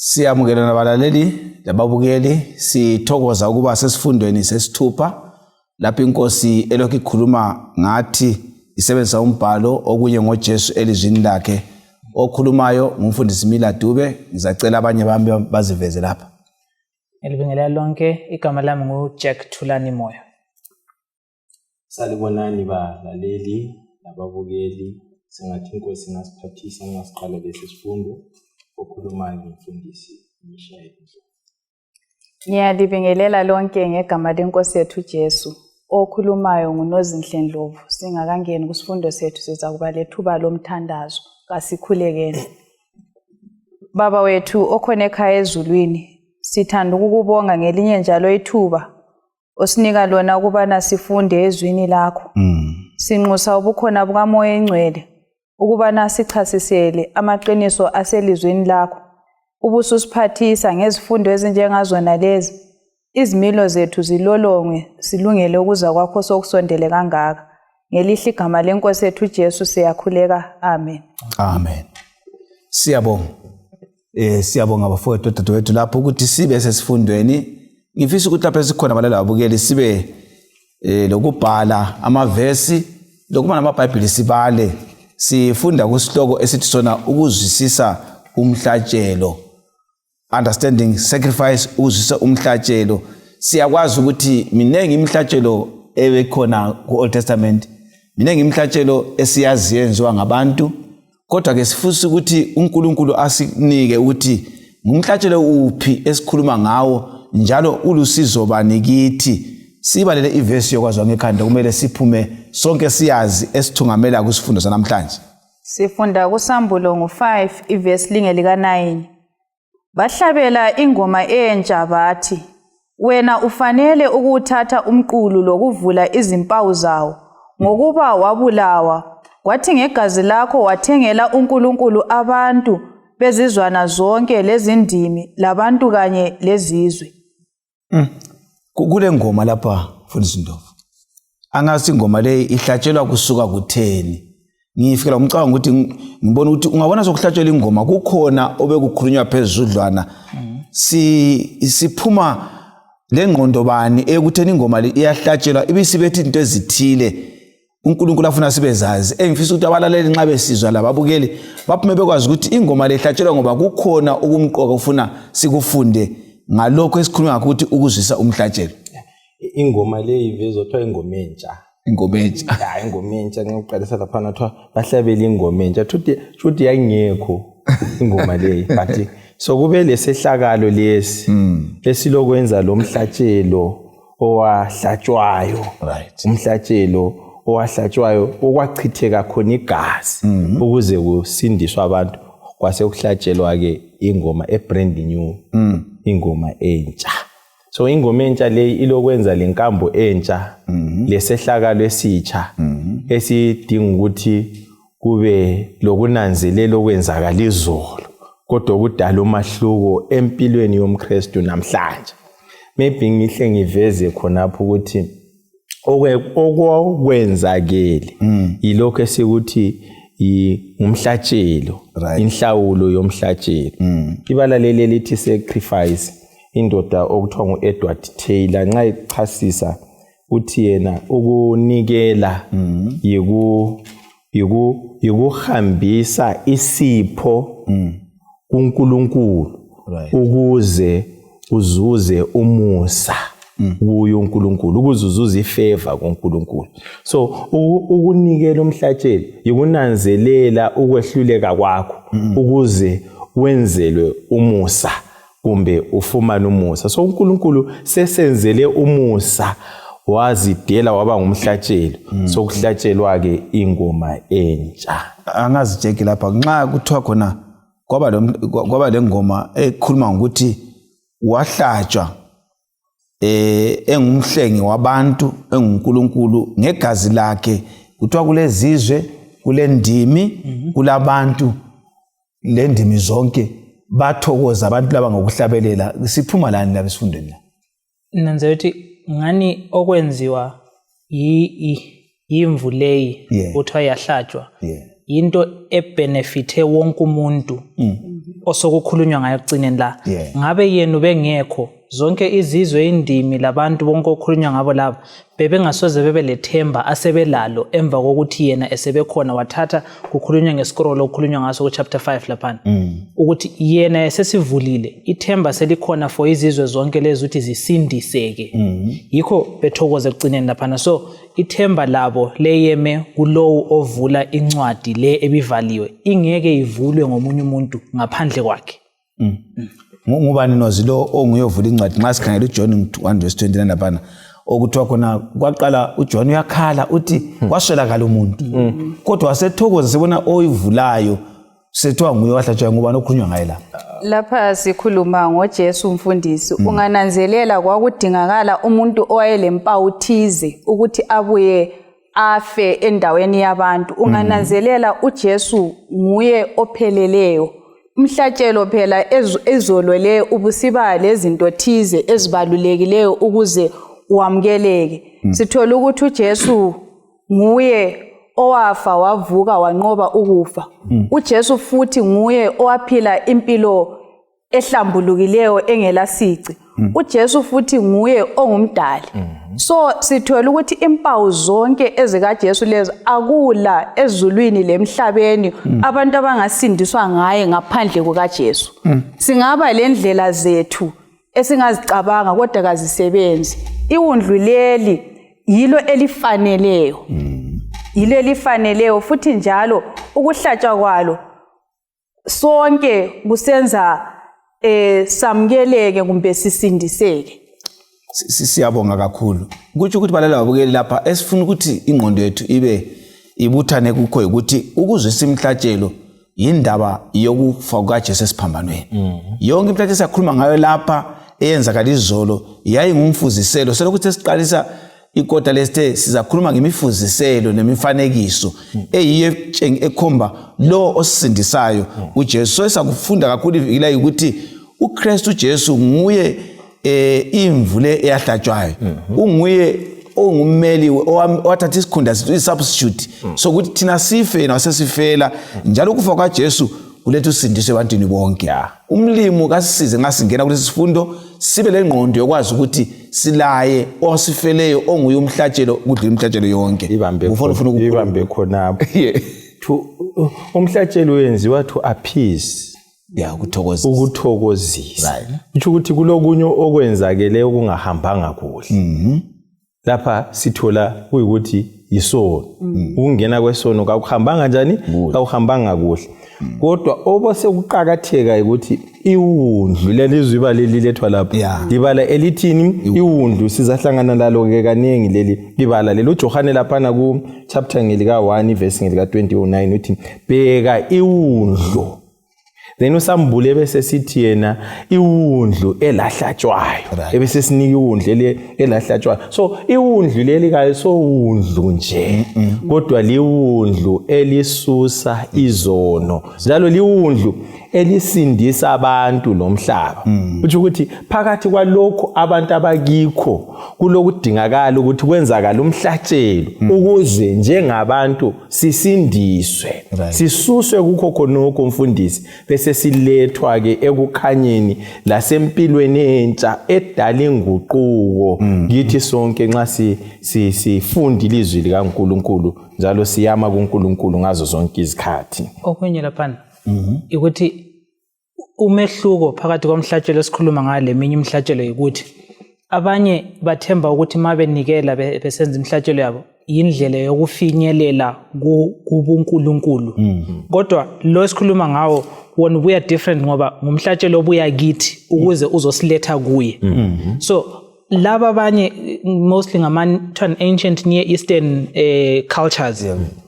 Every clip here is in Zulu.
Siyamukelana balaleli lababukeli, sithokoza ukuba sesifundweni sesithupha lapho inkosi elokhu ikhuluma ngathi isebenzisa umbhalo okunye ngoJesu elizwini lakhe. Okhulumayo ngumfundisi Mila Dube, ngizacela abanye bami baziveze lapha. Ngilibingelela lonke, igama lami nguJack Thulani Moyo. Salibonani balaleli lababukeli, sengathi inkosi ingasiphathisa nxa siqala lesi sifundo. Okhulumayo ngumfundisi Mishael Ndlovu. Ngiyalibingelela lonke ngegama lenkosi yethu Jesu. Okhulumayo nguNozinhle Ndlovu. Singakangeni kusifundo sethu sizakuba lethuba lomthandazo. Kasikhulekeni. Baba wethu okhona ekhaya ezulwini, sithanda ukukubonga ngelinye njalo ithuba osinika lona ukubana sifunde ezwini lakho. Sinxusa ubukhona bukaMoya Engcwele ukubana sichasisele amaqiniso aselizwini lakho. Ubususiphathisa ngezifundo ezinjengazona lezi. Izimilo zethu zilolongwe silungele ukuza kwakho sokusondele kangaka. Ngelihle igama lenkosi yethu uJesu siyakhuleka. Amen. Amen. Siyabonga. Siyabonga bafowethu dadewethu lapho ukuthi sibe sesifundweni. Ngifisa ukuthi lapho esikhona balala abukeli sibe lokubhala amavesi lokuba namaBhayibheli sibale. Sifunda kusihloko esithi sona ukuzwisisa umhlatshelo. Understanding sacrifice, ukuzwisisa umhlatshelo. Siyakwazi ukuthi minengi imihlatshelo ebekhona ku-Old Testament, minengi imihlatshelo esiyazi yenziwa ngabantu, kodwa ke sifisa ukuthi uNkulunkulu asinike ukuthi ngumhlatshelo uphi esikhuluma ngawo njalo ulusizo bani kithi. Sibalele ivesi yokwaziwa ngekhanda, kumele siphume sonke siyazi esithungamela kusifundo sanamhlanje. Sifunda kuSambulo ngo-5 ivesi linge lika-9. Bahlabela ingoma entsha bathi, Wena ufanele ukuwuthatha umqulu lokuvula izimpawu zawo, ngokuba wabulawa, kwathi ngegazi lakho wathengela uNkulunkulu abantu bezizwana zonke lezindimi labantu kanye lezizwe. Kule ngoma lapha mfundisi Ndlovu, angazi ingoma leyi ihlatshelwa kusuka kutheni. Ngifikela umcabango ukuthi ngibona ukuthi ungabona sokuhlatshelwa ingoma kukhona obekukhulunywa phezudlwana. Siphuma lengqondo bani ekutheni ingoma le iyahlatshelwa ibisibethi into ezithile uNkulunkulu afuna sibezazi. Engifisa ukuthi abalaleli nxa besizwa lababukeli baphume bekwazi ukuthi ingoma le ihlatshelwa ngoba kukhona okumqoka ufuna sikufunde ngalokho esikhuluma ngakho ukuthi ukuzwisa umhlatshelo. Ingoma leyi ivezwa kuthiwa ingoma entsha. Ingoma entsha. Ya, ingoma entsha nxa uqalisa laphana kuthiwa bahlabele ingoma entsha. Shuthi yayingekho ingoma leyi, but so kube lesehlakalo lesi esilokwenza lo mhlatshelo owahlatshwayo. Umhlatshelo owahlatshwayo okwachitheka khona igazi ukuze kusindiswe abantu, kwase kuhlatshelwa ke ingoma e brand new, ingoma entsha. So ingoma entsha leyi ilokwenza lenkambo entsha, lesehlakalo esitsha esidinga ukuthi kube lokunanzelela okwenzakala izolo, kodwa okudala umahluko empilweni yomKristu namhlanje. Maybe ngihle ngiveze khonapho ukuthi okwenzakele yilokho esikuthi ngumhlatshelo, inhlawulo yomhlatshelo. Ibala leli elithi sacrifice, indoda okuthiwa ngu-Edward Taylor nxa echasisa uthi yena ukunikela yikuhambisa isipho kuNkulunkulu ukuze uzuze umusa kuye uNkulunkulu, ukuze uzuze ifavor kuNkulunkulu. So ukunikela umhlatshelo yikunanzelela ukwehluleka kwakho ukuze wenzelwe umusa kumbe ufumane umusa. So uNkulunkulu sesenzele umusa, wazidela waba ngumhlatshelo. So kuhlatshelwa ke ingoma entsha. Angazi Jackie lapha nxa kuthiwa khona kwaba lengoma ekhuluma ngokuthi wahlatshwa engumhlengi wabantu, enguNkulunkulu ngegazi lakhe, kuthiwa kulezizwe, kulendimi, kulabantu lendimi zonke bathokoza abantu laba ngokuhlabelela. Siphuma lani laba esifundweni la? Nanze ukuthi ngani okwenziwa yimvu leyi kuthiwa yahlatshwa. Yinto ebenefithe wonke umuntu osokukhulunywa ngayo ekucineni la. Ngabe yena ubengekho, zonke izizwe, indimi labantu bonke okhulunywa ngabo laba bebengasoze bebe lethemba asebelalo emva kokuthi yena esebekhona wathatha kukhulunywa ngesikrolo okukhulunywa ngaso ku-chapter 5 laphana, ukuthi yena esesivulile ithemba selikhona for izizwe zonke lezi ukuthi zisindiseke. Yikho bethokoza ekucineni laphana. So ithemba labo leyeme kulowo ovula incwadi le ebivaliwe, ingeke ivulwe ngomunye umuntu ngaphandle kwakhe. Ngubani nozi lo onguyovula incwadi? Nxa sikhangela uJohn 1 verse 29 laphana, okuthiwa khona kwaqala uJohn uyakhala uthi kwaswelakala umuntu, kodwa wasethokoza sebona oyivulayo, sethiwa nguye wahlatshwayo. Ngubani okhulunywa ngaye la? Lapha sikhuluma ngoJesu, mfundisi. Ungananzelela, kwakudingakala umuntu owayelempawu thize ukuthi abuye afe endaweni yabantu. Ungananzelela, uJesu nguye opheleleyo. Umhlatshelo phela izolo le ubusiba lezinto thize ezibalulekileyo ukuze wamukeleke. Sithola ukuthi uJesu nguye owafa, wavuka, wanqoba ukufa. UJesu futhi nguye owaphila impilo ehlambulukileyo engelasici. UJesu futhi nguye ongumdali. So sithola ukuthi impawu zonke ezikaJesu lezo, akula ezulwini lemhlabeni abantu abangasindiswa ngaye ngaphandle kukaJesu. Singaba lendlela zethu esingazicabanga, kodwa kazisebenzi. Iwundlu leli yilo elifaneleyo, yilo elifaneleyo futhi njalo ukuhlatshwa kwalo sonke kusenza samukeleke kumbe sisindiseke. Siyabonga kakhulu. Kutsho ukuthi, balela babukeli, lapha esifuna ukuthi ingqondo yethu ibe ibuthane kukho ukuthi ukuzwisa imihlatshelo yindaba yokufa kukaJesu esiphambanweni. Yonke imihlatshelo esiyakhuluma ngayo lapha eyenzakala izolo yayingumfuziselo. Selokhu sesiqalisa ikota lesithe sizakhuluma ngemifuziselo nemifanekiso eyiyo ekhomba lo osisindisayo, uJesu. So esakufunda kakhulu iviki la ukuthi uKristu Jesu nguye imvu le eyahlatshwayo, unguye ongummeli owathatha isikhundla sethu, i-substitute sokuthi thina sife, yena wasesifela. Njalo ukufa kwaJesu kuletha usindiso ebantwini bonke. Umlimu kasisize nxa singena kulesi sifundo sibe lengqondo yokwazi ukuthi silaye osifeleyo onguye umhlatshelo kudlula imihlatshelo yonke. Ibambe Ufuna ufuna ibambe khonapho. Umhlatshelo wenziwa to appease, ya, ukuthokozisa. Ukuthokozisa. Kutsho ukuthi kulokunye okwenzakele okungahambanga kuhle. Lapha sithola kuyikuthi yisono, ukungena kwesono kakuhambanga njani? Kakuhambanga kuhle. Kodwa obosekuqakatheka ukuthi iwundlu lelizwi ibala elilethwa lapha, libala elithini? Iwundlu. Sizahlangana lalo-ke kaningi leli ibala leli. UJohane laphana ku-chapter ngelika-1 ivesi ngelika-29 uthi, "Bheka iwundlu." Then usambule bese sithi yena iwundlu elahlatshwayo. Ebese sinika iwundlu elahlatshwayo. So iwundlu leli kayisowundlu nje, kodwa liwundlu elisusa izono, njalo liwundlu elisindisa abantu lomhlaba. Kutsho ukuthi phakathi kwalokhu abantu abakikho kulokudingakala ukuthi kwenzakala umhlatshelo ukuze njengabantu sisindiswe, sisuswe kukho khonokho, mfundisi, bese silethwa ke ekukhanyeni lasempilweni entsha edala inguquko kithi sonke nxa sifunda ilizwi likaNkuluNkulu njalo siyama kuNkulunkulu ngazo zonke izikhathi. Okunye laphana ukuthi umehluko phakathi komhlatshelo esikhuluma ngayo leminye imihlatshelo yikuthi abanye bathemba ukuthi uma benikela besenza imihlatshelo yabo yindlela yokufinyelela kubuNkulunkulu, kodwa lo esikhuluma ngawo wona ubuya different ngoba ngumhlatshelo obuya kithi ukuze uzosiletha kuye. So laba abanye, mostly ngama ancient Near Eastern cultures,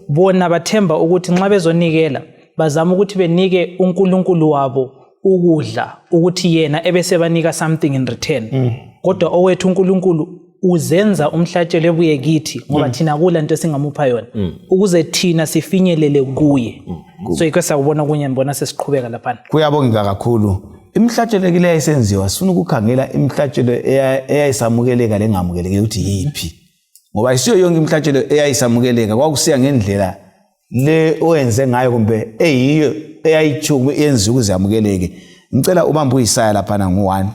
bona bathemba ukuthi nxa bezonikela bazama ukuthi benike uNkulunkulu wabo ukudla ukuthi yena ebesebanika something in return. Kodwa owethu uNkulunkulu uzenza umhlatshelo ebuye kithi ngoba thina kula nto esingamupha yona ukuze thina sifinyelele kuye. So yikho sakubona kunye ngibona sesiqhubeka laphana. Kuyabongeka kakhulu. Imihlatshelo kile eyayisenziwa, sifuna ukukhangela imihlatshelo eyayisamukeleka lengamukeleki ukuthi yiphi, ngoba isiyo yonke imihlatshelo eyayisamukeleka, kwakusiya ngendlela. Le oyenze ngayo kumbe eyiyo eyayithiwa yenziwe ukuze yamukeleke. Ngicela ubambe uIsaya laphana ngu-1,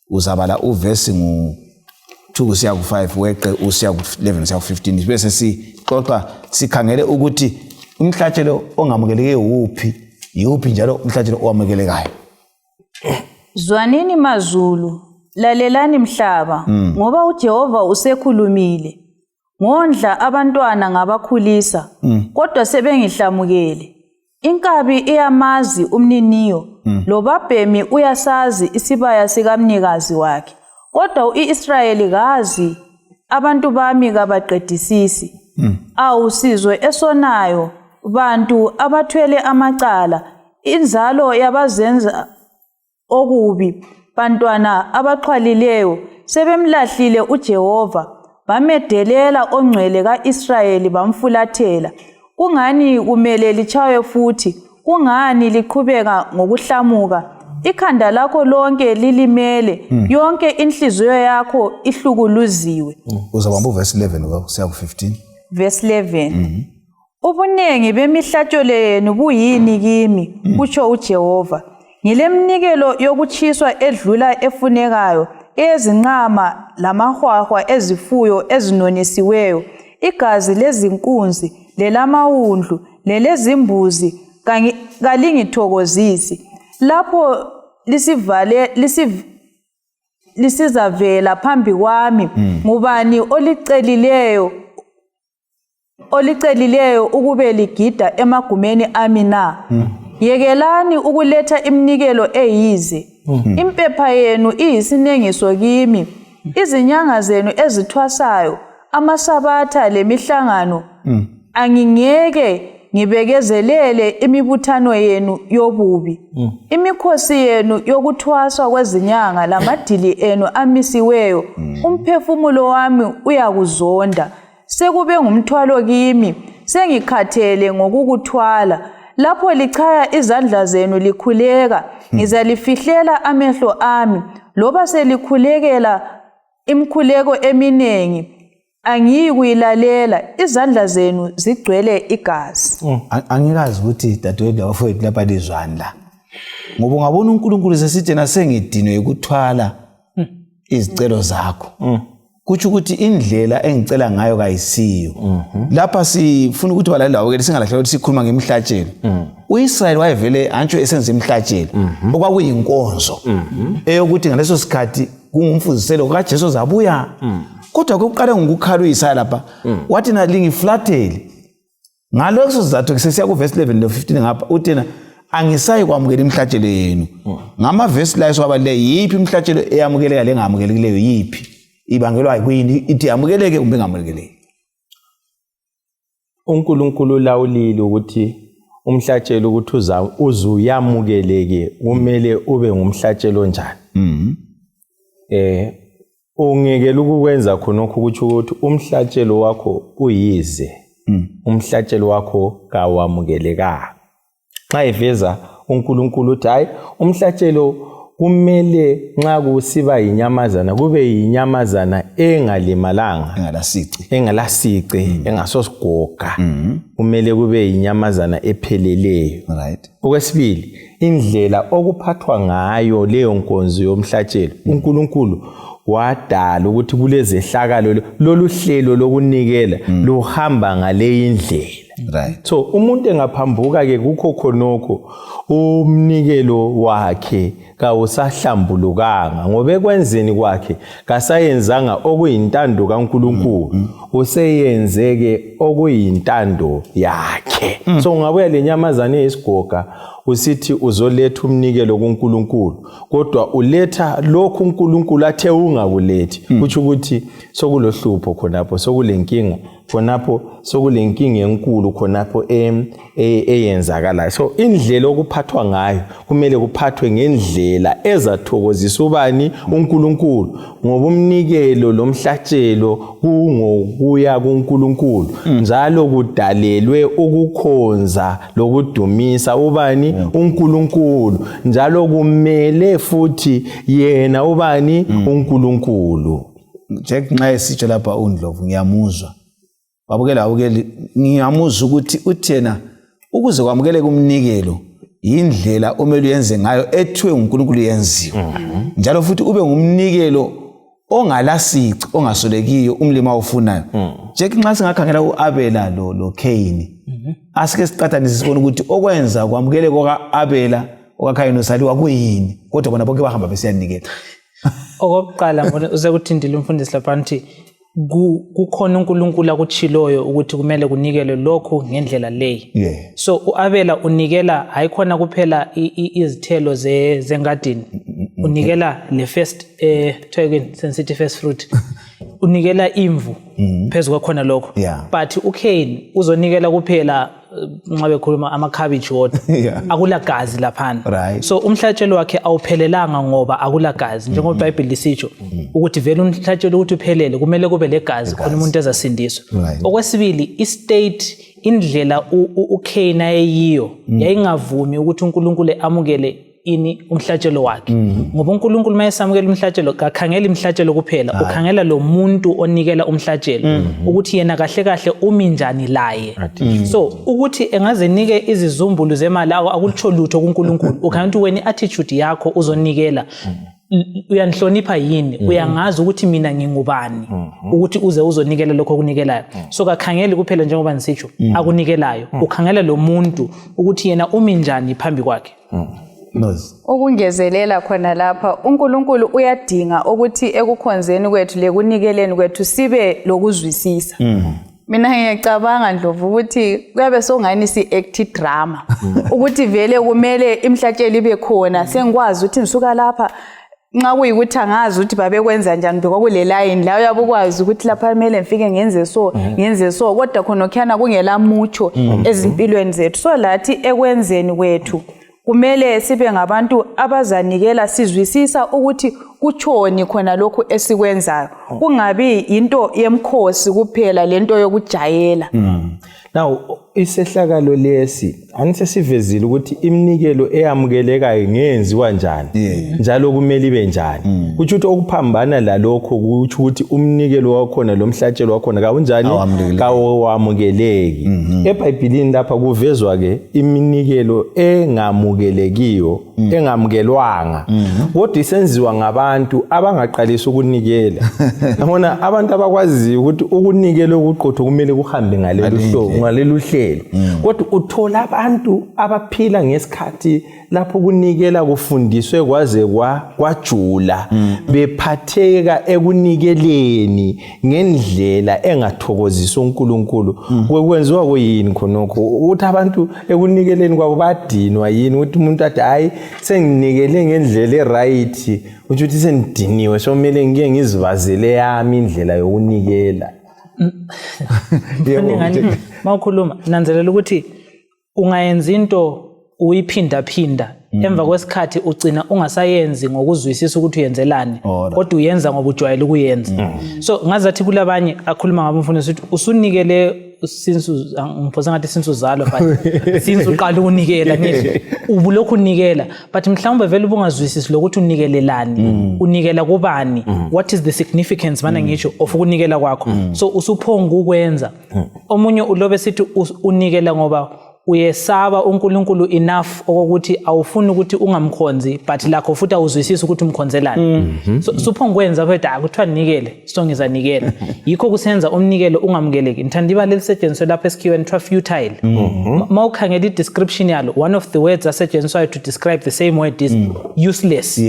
uzabala uvesi ngu-2 kusiya ku-5, weqe usiya ku-11 kusiya ku-15, bese sixoxa sikhangele ukuthi umhlatshelo ongamukeleke wuphi, yiwuphi njalo umhlatshelo owamukelekayo. Zwanini mazulu, lalelani mhlaba, ngoba uJehova usekhulumile. Ngondla abantwana ngabakhulisa, kodwa sebengihlamukele. Inkabi iyamazi umniniyo, lobabhemi uyasazi isibaya sikamnikazi wakhe. Kodwa u-Israyeli kazi, abantu bami kabaqedisisi. Awu sizwe esonayo, bantu abathwele amacala, inzalo yabazenza okubi, bantwana abaxhwalileyo, sebemlahlile uJehova, bamedelela oNgcwele ka-Israyeli bamfulathela. Kungani kumele litshaywe futhi? Kungani liqhubeka ngokuhlamuka? Ikhanda lakho lonke lilimele, yonke inhliziyo yakho ihlukuluziwe. Uzabamba uvesi 11 kusiya ku-15. Verse 11. Ubunengi bemihlatshelo yenu buyini kimi, kutsho uJehova. Ngileminikelo yokutshiswa edlula efunekayo, eyezinqama lamahwahwa ezifuyo ezinonisiweyo, igazi lezinkunzi, lelamawundlu, lelezimbuzi, kalingithokozisi. Lapho lisivale lisizavela phambi kwami, ngubani olicelileyo ukube ligida emagumeni ami na? Yekelani ukuletha iminikelo eyize. Impepha yenu iyisinengiso kimi. Izinyanga zenu ezithwasayo, amasabatha lemihlangano, angingeke ngibekezelele imibuthano yenu yobubi. Imikhosi yenu yokuthwaswa kwezinyanga lamadili enu amisiweyo, umphefumulo wami uyakuzonda. Sekube ngumthwalo kimi, sengikhathele ngokukuthwala. Lapho lichaya izandla zenu likhuleka, ngizalifihlela amehlo ami. Loba selikhulekela imikhuleko eminingi, angiyi kuyilalela. Izandla zenu zigcwele igazi. Angikazi ukuthi dadewethu labafowethu lapha lizwani la, ngoba ungabona uNkulunkulu sesithi yena sengidinwe ukuthwala izicelo zakho, kutsho ukuthi indlela engicela ngayo kayisiyo. Lapha sifuna ukuthi balaleli lababukeli singalahleki ukuthi sikhuluma ngemihlatshelo. UIsrayeli wayevele antsho esenza imihlatshelo okwakuyinkonzo eyokuthi ngaleso sikhathi kungumfuziselo kaJesu zabuya, kodwa kuqale ngokukhala uIsaya lapha wathi na lingiflathele. Ngaleso sizathu sesiya kuvesi 11 lo 15 ngapha, uthi na angisayi kwamukela imihlatshelo yenu. Ngamavesi la esiwabalileyo, yiphi imihlatshelo eyamukeleka lengamukelekileyo? Yiphi ibangelwa kuyini ithi yamukeleke kumbe ingamukeleki? uNkulunkulu ulawulile ukuthi umhlatshelo ukuthi uze uyamukeleke kumele ube ngumhlatshelo onjani. Ungekela ukukwenza khonokho kutsho ukuthi umhlatshelo wakho uyize, umhlatshelo wakho kawamukelekanga. Nxa eveza uNkulunkulu uthi hayi, umhlatshelo kumele nxa kusiba yinyamazana kube yinyamazana engalimalanga, engalasici, engalasici, engasosigoga, kumele kube yinyamazana epheleleyo. Okwesibili, indlela okuphathwa ngayo leyo nkonzo yomhlatshelo, uNkulunkulu wadala ukuthi kulezehlakalo, lolu hlelo lokunikela luhamba ngaleyi indlela. So umuntu engaphambuka ke kukho khonokho, umnikelo wakhe kawusahlambulukanga, ngoba ekwenzeni kwakhe kasayenzanga okuyintando kaNkulunkulu, useyenzeke okuyintando yakhe. So ungabuya lenyamazana eyisigoga usithi uzoletha umnikelo kuNkulunkulu, kodwa uletha lokhu uNkulunkulu athe ungakulethi, kutsho ukuthi sokulohlupho khonapho, sokulenkinga khonapho, sokulenkinga enkulu khonapho eyenzakalayo. So indlela okuphathwa ngayo kumele kuphathwe ngendlela ezathokozisa ubani? UNkulunkulu, ngoba umnikelo lomhlatshelo kungokuya kuNkulunkulu, njalo kudalelwe ukukhonza lokudumisa ubani? UNkulunkulu, njalo kumele futhi yena ubani? UNkulunkulu. Jack, nxa esitsho lapha uNdlovu ngiyamuzwa. Babukela abukeli, ngiyamuzwa ukuthi uthi yena ukuze kwamukeleke umnikelo yindlela omele uyenze ngayo ethiwe nguNkulunkulu yenziwe. Njalo futhi ube ngumnikelo ongalasici ongasolekiyo umlimi awufunayo. Jack, nxa singakhangela u-Abela lo Cain, asike siqathanise sibone ukuthi okwenza kwamukeleke oka-Abela okaKhayini usaliwa kuyini, kodwa bona bonke bahamba besiyanikela. Okokuqala ngibona usekuthintile umfundisi lapha ngithi kukhona uNkulunkulu akutshiloyo ukuthi kumele kunikelwe lokhu ngendlela leyi. So uAbela unikela hayi khona kuphela izithelo zengadini, unikela le first kuthiwa sensitive first fruit, unikela imvu phezu kwakhona lokho. But uCain uzonikela kuphela nxa bekhuluma ama-cabbage wodwa. Akula gazi laphana. So umhlatshelo wakhe awuphelelanga ngoba akula gazi, njengoba iBhayibheli lisitsho ukuthi vele umhlatshelo ukuthi uphelele kumele kube legazi khona umuntu ezasindiswa. Okwesibili, i-state, indlela uCain ayeyiyo yayingavumi ukuthi uNkulunkulu amukele ini umhlatshelo wakhe, ngoba uNkulunkulu uma esamukela umhlatshelo kakhangela imhlatshelo kuphela, ukhangela lo muntu onikela umhlatshelo ukuthi yena kahle kahle umi njani laye. So ukuthi engaze nike izizumbulu zemali akutsho lutho kuNkulunkulu. Ukhangela ukuthi wena i-attitude yakho uzonikela uyanihlonipha yini, uyangazi ukuthi mina ngingubani ukuthi uze uzonikela lokho okunikelayo. So kakhangeli kuphela njengoba nisitsho akunikelayo, ukhangela lo muntu ukuthi yena umi njani phambi kwakhe. Ukungezelela khona lapha, uNkulunkulu uyadinga ukuthi ekukhonzeni kwethu lekunikeleni kwethu sibe lokuzwisisa. Mina ngiyacabanga Ndlovu ukuthi kuyabe songani si-act drama ukuthi vele kumele imhlatshelo ibe khona, sengikwazi ukuthi ngisuka lapha nxa kuyikuthi angazi ukuthi babekwenza njani bekwaku line la uyabe ukwazi ukuthi lapha kumele ngifike ngenze so ngenze so, kodwa khonokhuyana kungela mutsho ezimpilweni zethu. So lathi ekwenzeni kwethu kumele sibe ngabantu abazanikela sizwisisa ukuthi kutshoni khona lokhu esikwenzayo, kungabi yinto yemkhosi kuphela lento yokujayela. Now isehlakalo lesi anisesivezile ukuthi iminikelo eyamukelekayo ngenziwa njani njalo kumele ibe njani. Kutsho ukuthi okuphambana lalokho kutsho ukuthi umnikelo wakhona lo mhlatshelo wakhona kawunjani, kawamukeleki. EBhayibhilini lapha kuvezwa ke iminikelo engamukelekiyo, engamukelwanga, kodwa isenziwa ngabantu abangaqalisi ukunikela. Yabona abantu abakwaziyo ukuthi ukunikela okuqotho kumele kuhambe ngalelu hlobo, ngalelu hlelo. Kodwa uthola abantu abaphila ngesikhathi lapho ukunikela kufundiswe kwaze kwajula, bephatheka ekunikeleni ngendlela engathokozisi uNkulunkulu. Kwenziwa kuyini khonokho? Ukuthi abantu ekunikeleni kwabo badinwa yini? Ukuthi umuntu athi hayi senginikele ngendlela e-right, kutsho ukuthi sengidiniwe, somele ngike ngizibazele yami indlela yokunikela. Mawukhuluma nanzelela ukuthi ungayenza into uyiphindaphinda, emva kwesikhathi ugcina ungasayenzi ngokuzwisisa ukuthi uyenzelani, kodwa uyenza ngoba ujwayele ukuyenza. So ngazathi kulabanye akhuluma ngabo umfundisi ukuthi usunikele since ngiphosa ngathi since uzalwa, but since uqala ukunikela ngisho ubulokhu unikela, but mhlawumbe vele ubungazwisisi lokuthi unikelelani, unikela kubani, what is the significance mana ngisho of ukunikela kwakho. So usuphonga ukwenza. Omunye ulobe sithi unikela ngoba uyesaba uNkulunkulu enough okokuthi awufuni ukuthi ungamkhonzi, but lakho futhi awuzwisisi ukuthi umkhonzelani. So suphonga ukwenza futhi akuthiwa nikele, so ngizanikela. Yikho kusenza umnikelo ungamukeleki. Ngithanda ibala elisetshenziswe lapha esikhiweni kuthiwa futile. Ma ukhangela i-description yalo, one of the words asetshenziswayo to describe the same word is useless,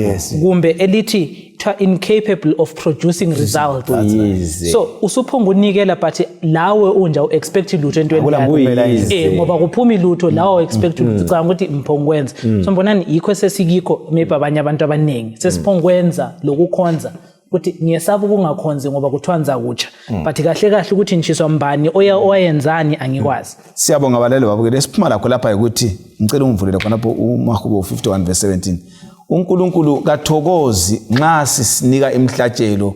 kumbe elithi kuthiwa incapable of producing result. So usuphonga unikela, but lawe unja u-expect lutho entweni Akula yakho. mpumela enhle. Ngoba kuphuma ilutho lawe expect lutho, ucabanga ukuthi mphonga ukwenza. So mbonani yikho sesikikho, maybe abanye abantu abaningi sesiphonga ukwenza lokukhonza ukuthi ngiyesaba ukungakhonzi ngoba kuthiwa ngizakutsha, but kahle kahle ukuthi ngishiswa mbani oya owayenzani angikwazi. Siyabonga abalali babukele. Esiphuma lakho lapha ukuthi ngicela ungivulele khonapho uMahubo 51 verse 17. uNkulunkulu kathokozi nxa sisinika imihlatshelo.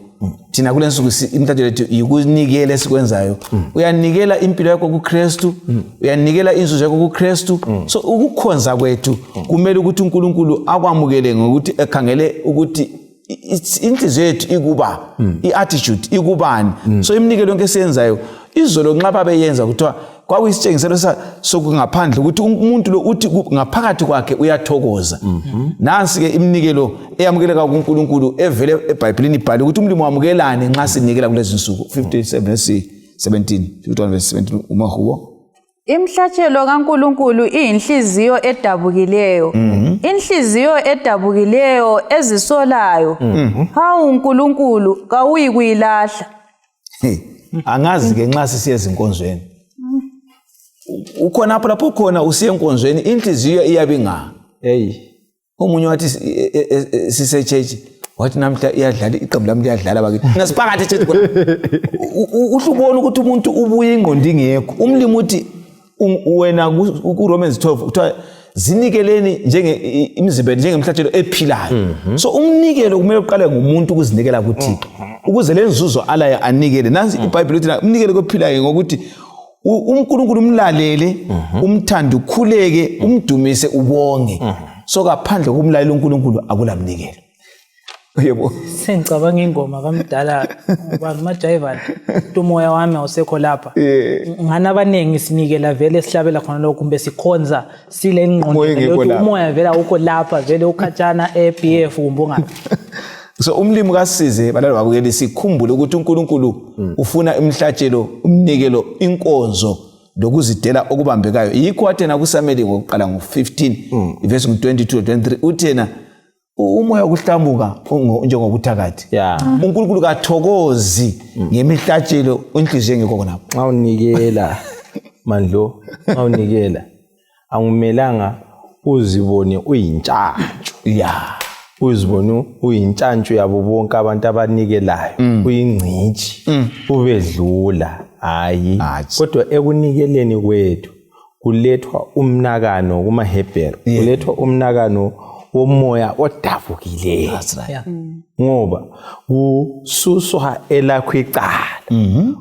Thina kule nsuku imihlatshelo yethu yikunikela esikwenzayo. Uyanikela impilo yakho kuKristu, uyanikela inzuzo yakho kuKristu. So ukukhonza kwethu kumele ukuthi uNkulunkulu akwamukele ngokuthi ekhangele ukuthi inhliziyo yethu ikuba, i-attitude ikubani. So iminikelo yonke esiyenzayo Izolo nxa babeyenza kuthiwa kwakuyisitshengiselo sokungaphandle ukuthi umuntu lo uthi ngaphakathi kwakhe uyathokoza. Nansi-ke iminikelo eyamukeleka kuNkulunkulu evele eBhayibhelini ibhale ukuthi umlimi wamukelani nxa sinikela kulezi nsuku. 57 verse 17, 51 verse 17 umahubo. Imhlatshelo kaNkulunkulu iyinhliziyo edabukileyo. Inhliziyo edabukileyo ezisolayo. Hawu Nkulunkulu, kawuyi kuyilahla. Hey, angazi ke nxa sisiya ezinkonzweni. Ukhona lapho khona usiya enkonzweni inhliziyo iyabe inga. Hey. Omunye wathi sise-church wathi namhla iyadlala iqembu lami liyadlala bakithi nasiphakathi echurch khona uhle ubone ukuthi umuntu ubuye ingqondo ingekho. Umlimi uthi wena ku-Romans 12 kuthiwa zinikeleni njenge imizimba yenu njengemhlatshelo ephilayo. So umnikelo kumele uqale ngumuntu ukuzinikela kuThixo ukuze le nzuzo alayo anikele. Nansi iBhayibheli lithi umnikelo kophilayo ngokuthi uNkulunkulu umlalele, umthande, ukhuleke, umdumise, ubonge. So ngaphandle kokumlalela uNkulunkulu akulamnikelo. Yebo. Sengicabanga ingoma kamdala ubani uMajayivana, ukuthi umoya wami awusekho lapha. Ngani abaningi sinikela vele sihlabela khona lokho, kumbe sikhonza sile ingqondo Umoya engekho ukuthi lapha. umoya vele awukho lapha, vele ukhatshana e-BF kumbe ungaphi. So umlimi kasize balala babukeli sikhumbule ukuthi uNkulunkulu ufuna imhlatshelo, umnikelo, inkonzo lokuzidela okubambekayo. Yikho wathena kuSameli ngokuqala ngo-15 ivesi ngu-22 23 uthena umoya wokuhlamuka njengobuthakathi. uNkulunkulu kathokozi ngemihlatshelo inhliziyo engekho khonapho. Nxa unikela Mandlo, nxa unikela akumelanga uzibone uyintshantshu. Uzibone uyintshantshu yabo bonke abantu abanikelayo, uyingcitshi, ubedlula. Hayi. Kodwa ekunikeleni kwethu kulethwa umnakano kumaHebheru, kulethwa umnakano womoya odabukileyo. That's right. Ngoba kususwa elakho icala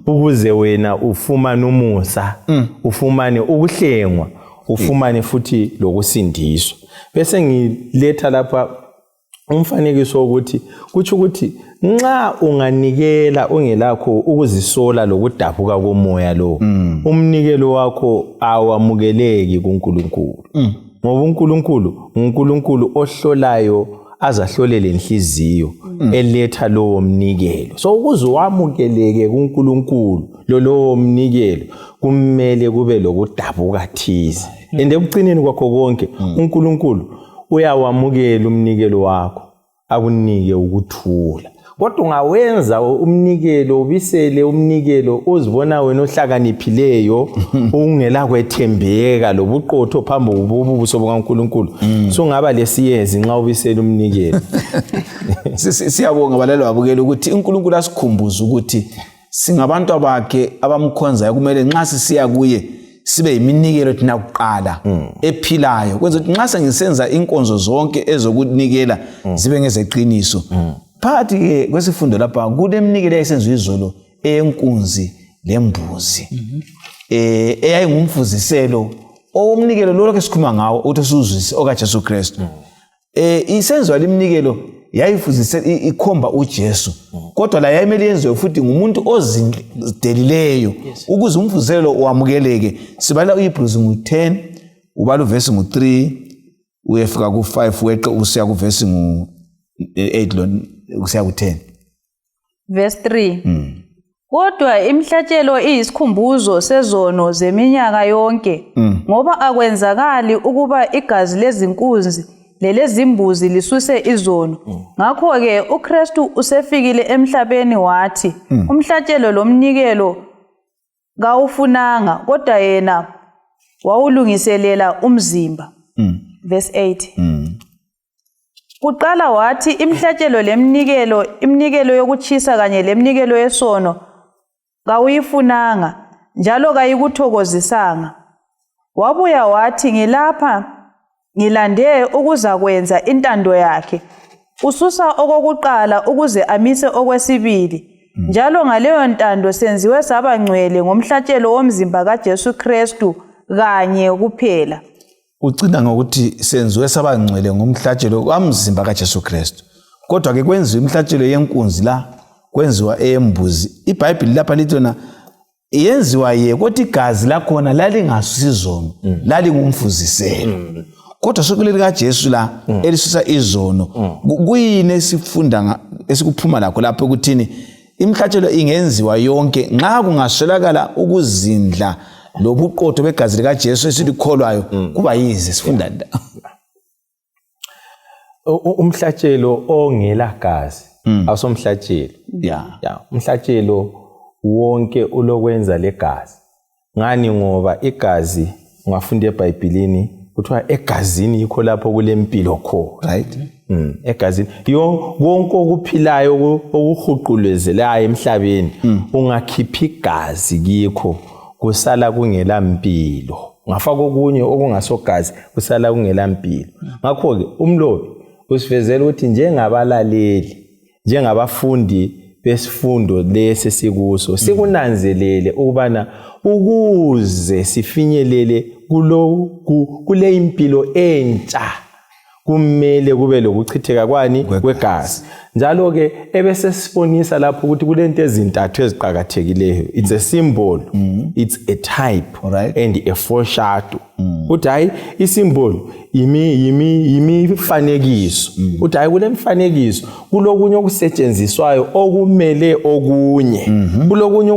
ukuze wena ufumane umusa, ufumane ukuhlengwa, ufumane futhi lokusindiswa. Bese ngiletha lapha umfanekiso wokuthi kutsho ukuthi nxa unganikela ungelakho ukuzisola lokudabuka komoya lo, umnikelo wakho awamukeleki kuNkulunkulu. Ngoba uNkulunkulu nguNkulunkulu ohlolayo, azahlole lenhliziyo eletha lowo mnikelo. So ukuze wamukeleke kuNkulunkulu lolowo mnikelo kumele kube lokudabuka thize. And ekucineni kwakho konke uNkulunkulu uyawamukela umnikelo wakho, akunike ukuthula. Kodwa ungawenza umnikelo, ubisele umnikelo uzibona wena ohlakaniphileyo, ungela kwethembeka lobuqotho phambi kobuso bukaNkulunkulu, sungaba lesiyezi nxa ubisele umnikelo. Siyabonga balalo babukeli ukuthi uNkulunkulu asikhumbuze ukuthi singabantu abakhe abamkhonzayo, kumele nxa sisiya kuye sibe yiminikelo thina kuqala ephilayo, kwenza ukuthi nxa sengisenza inkonzo zonke ezokunikela zibe ngezeqiniso. Phakathi-ke kwesifundo lapha kuleminikelo eyayisenziwa izolo eyenkunzi lembuzi, eyayingumfuziselo owomnikelo lo lokhu esikhuluma ngawo ukuthi siwuzwise okaJesu Kristu. Isenziwa leminikelo yayifuzise ikhomba uJesu, kodwa la yayimele yenziwe futhi ngumuntu ozidelileyo ukuze umfuziselo wamukeleke. Sibala uHebrews ngu-10, ubala uvesi ngu-3 uyefika ku-5, weqe usiya kuvesi ngu-8 lo kusiya ku-10. Verse 3. Kodwa imihlatshelo iyisikhumbuzo sezono zeminyaka yonke, ngoba akwenzakali ukuba igazi lezinkunzi lelezimbuzi lisuse izono. Ngakho-ke uKristu usefikile emhlabeni wathi, umhlatshelo lomnikelo kawufunanga, kodwa yena wawulungiselela umzimba. Verse 8. Kuqala wathi imihlatshelo leminikelo, iminikelo yokuchisa kanye leminikelo yesono kawuyifunanga, njalo kayikuthokozisanga. Wabuya wathi, ngilapha ngilande ukuzakwenza intando yakhe. Ususa okokuqala ukuze amise okwesibili. Njalo ngaleyo ntando senziwe saba ngcwele ngomhlatshelo womzimba kaJesu Kristu kanye kuphela. Ucina ngokuthi senziwe saba ngcwele ngomhlatshelo wamzimba kaJesu Kristu. Kodwa ke kwenziwa imihlatshelo yenkunzi la, kwenziwa eyembuzi. IBhayibhili lapha lithi yona Yenziwa ye, kodwa igazi lakhona lalingasusa izono, lalingumfuziselo. Kodwa sokuleli kaJesu la elisusa izono. Kuyini esifunda esikuphuma lakho lapho ukuthini imihlatshelo ingenziwa yonke nxa kungaswelakala ukuzindla lobuqotho begazi likaJesu esilikholwayo, kuba yize? Sifunda la. Umhlatshelo ongela gazi awusomhlatshelo. Ya, umhlatshelo wonke ulokwenza legazi. Ngani? Ngoba igazi, ungafunda eBhayibhilini, kuthiwa egazini yikho lapho kulempilo khona. Egazini yo konke okuphilayo, okuhuqulezelayo emhlabeni, ungakhipha igazi kikho, kusala kungela mpilo. Ungafaka okunye okungasogazi, kusala kungela mpilo. Ngakho-ke umlobi usivezela ukuthi njengabalaleli, njengabafundi besifundo lesi sikuso, sikunanzelele ukubana ukuze sifinyelele kule impilo entsha, kumele kube lokuchitheka kwani? Kwegazi. Njalo-ke ebesesibonisa lapho ukuthi kulento ezintathu eziqakathekileyo: it's a symbol, it's a type and a foreshadow. Uthi hayi, isymbol yimifanekiso. Uthi hayi, kule mfanekiso kulokunye okusetshenziswayo okumele okunye, kulokunye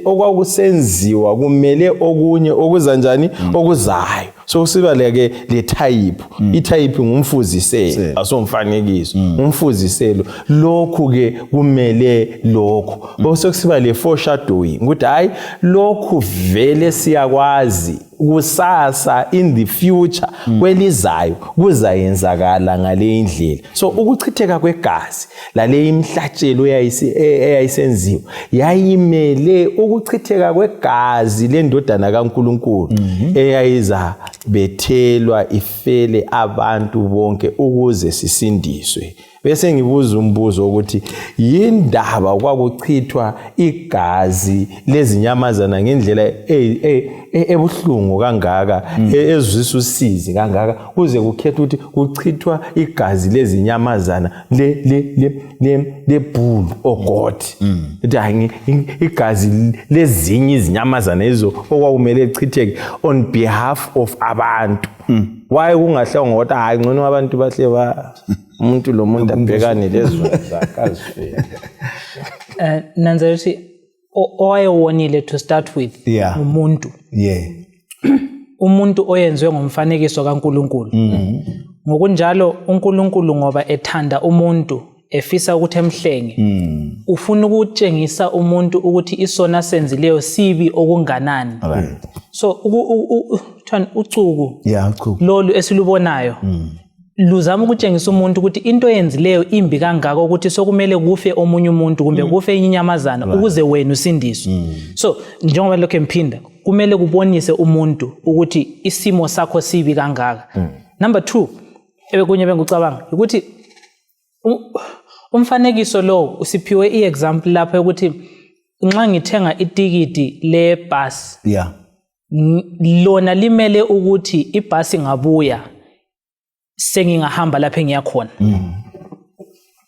okwakusenziwa kumele okunye okuza njani, okuzayo. So siba leke le type. I-type ngumfuziselo, asomfanekiso, umfuziselo. Lokhu ke kumele lokhu. Bese kusiba le foreshadowing, ukuthi hayi, lokhu vele siyakwazi kusasa, in the future, kwelizayo kuzayenzakala ngale indlela. So ukuchitheka kwegazi lale imhlatshelo eyayisenziwa yayimele ukuchitheka kwegazi lendodana kaNkuluNkulu eyayiza bethelwa ifele abantu bonke ukuze sisindiswe. Bese ngibuza umbuzo ukuthi yindaba kwakuchithwa igazi lezinyamazana ngendlela ebuhlungu kangaka, ezwisa usizi kangaka, kuze kukhethwe ukuthi kuchithwa igazi lezinyamazana le bull or goat, ukuthi hayi, igazi lezinye izinyamazana ezo okwakumele lichitheke on behalf of abantu? Why kungahlangwa ukuthi hayi, ngcono abantu bahle ba umuntu lo muntu abhekane lezo zakhe, azifele? Nanzelela ukuthi owayewonile to start with umuntu, umuntu oyenziwe ngomfanekiso kaNkuluNkulu. Ngokunjalo uNkulunkulu, ngoba ethanda umuntu, efisa ukuthi emhlenge, ufuna ukutshengisa umuntu ukuthi isona senzileyo sibi okunganani. So kuthiwani, ucuku Yeah, cool. lolu esilubonayo luzama ukutshengisa umuntu ukuthi into eyenzileyo imbi kangaka ukuthi sokumele kufe omunye umuntu kumbe kufe enye inyamazana ukuze wena usindiswe. So njengoba lokhu emphinda, kumele kubonise umuntu ukuthi isimo sakho sibi kangaka. Number 2, ebekunye bengikucabanga ukuthi umfanekiso lo usiphiwe i-example lapho ukuthi nxa ngithenga itikiti lebhasi, lona limele ukuthi ibhasi ngabuya sengingahamba lapho engiya khona.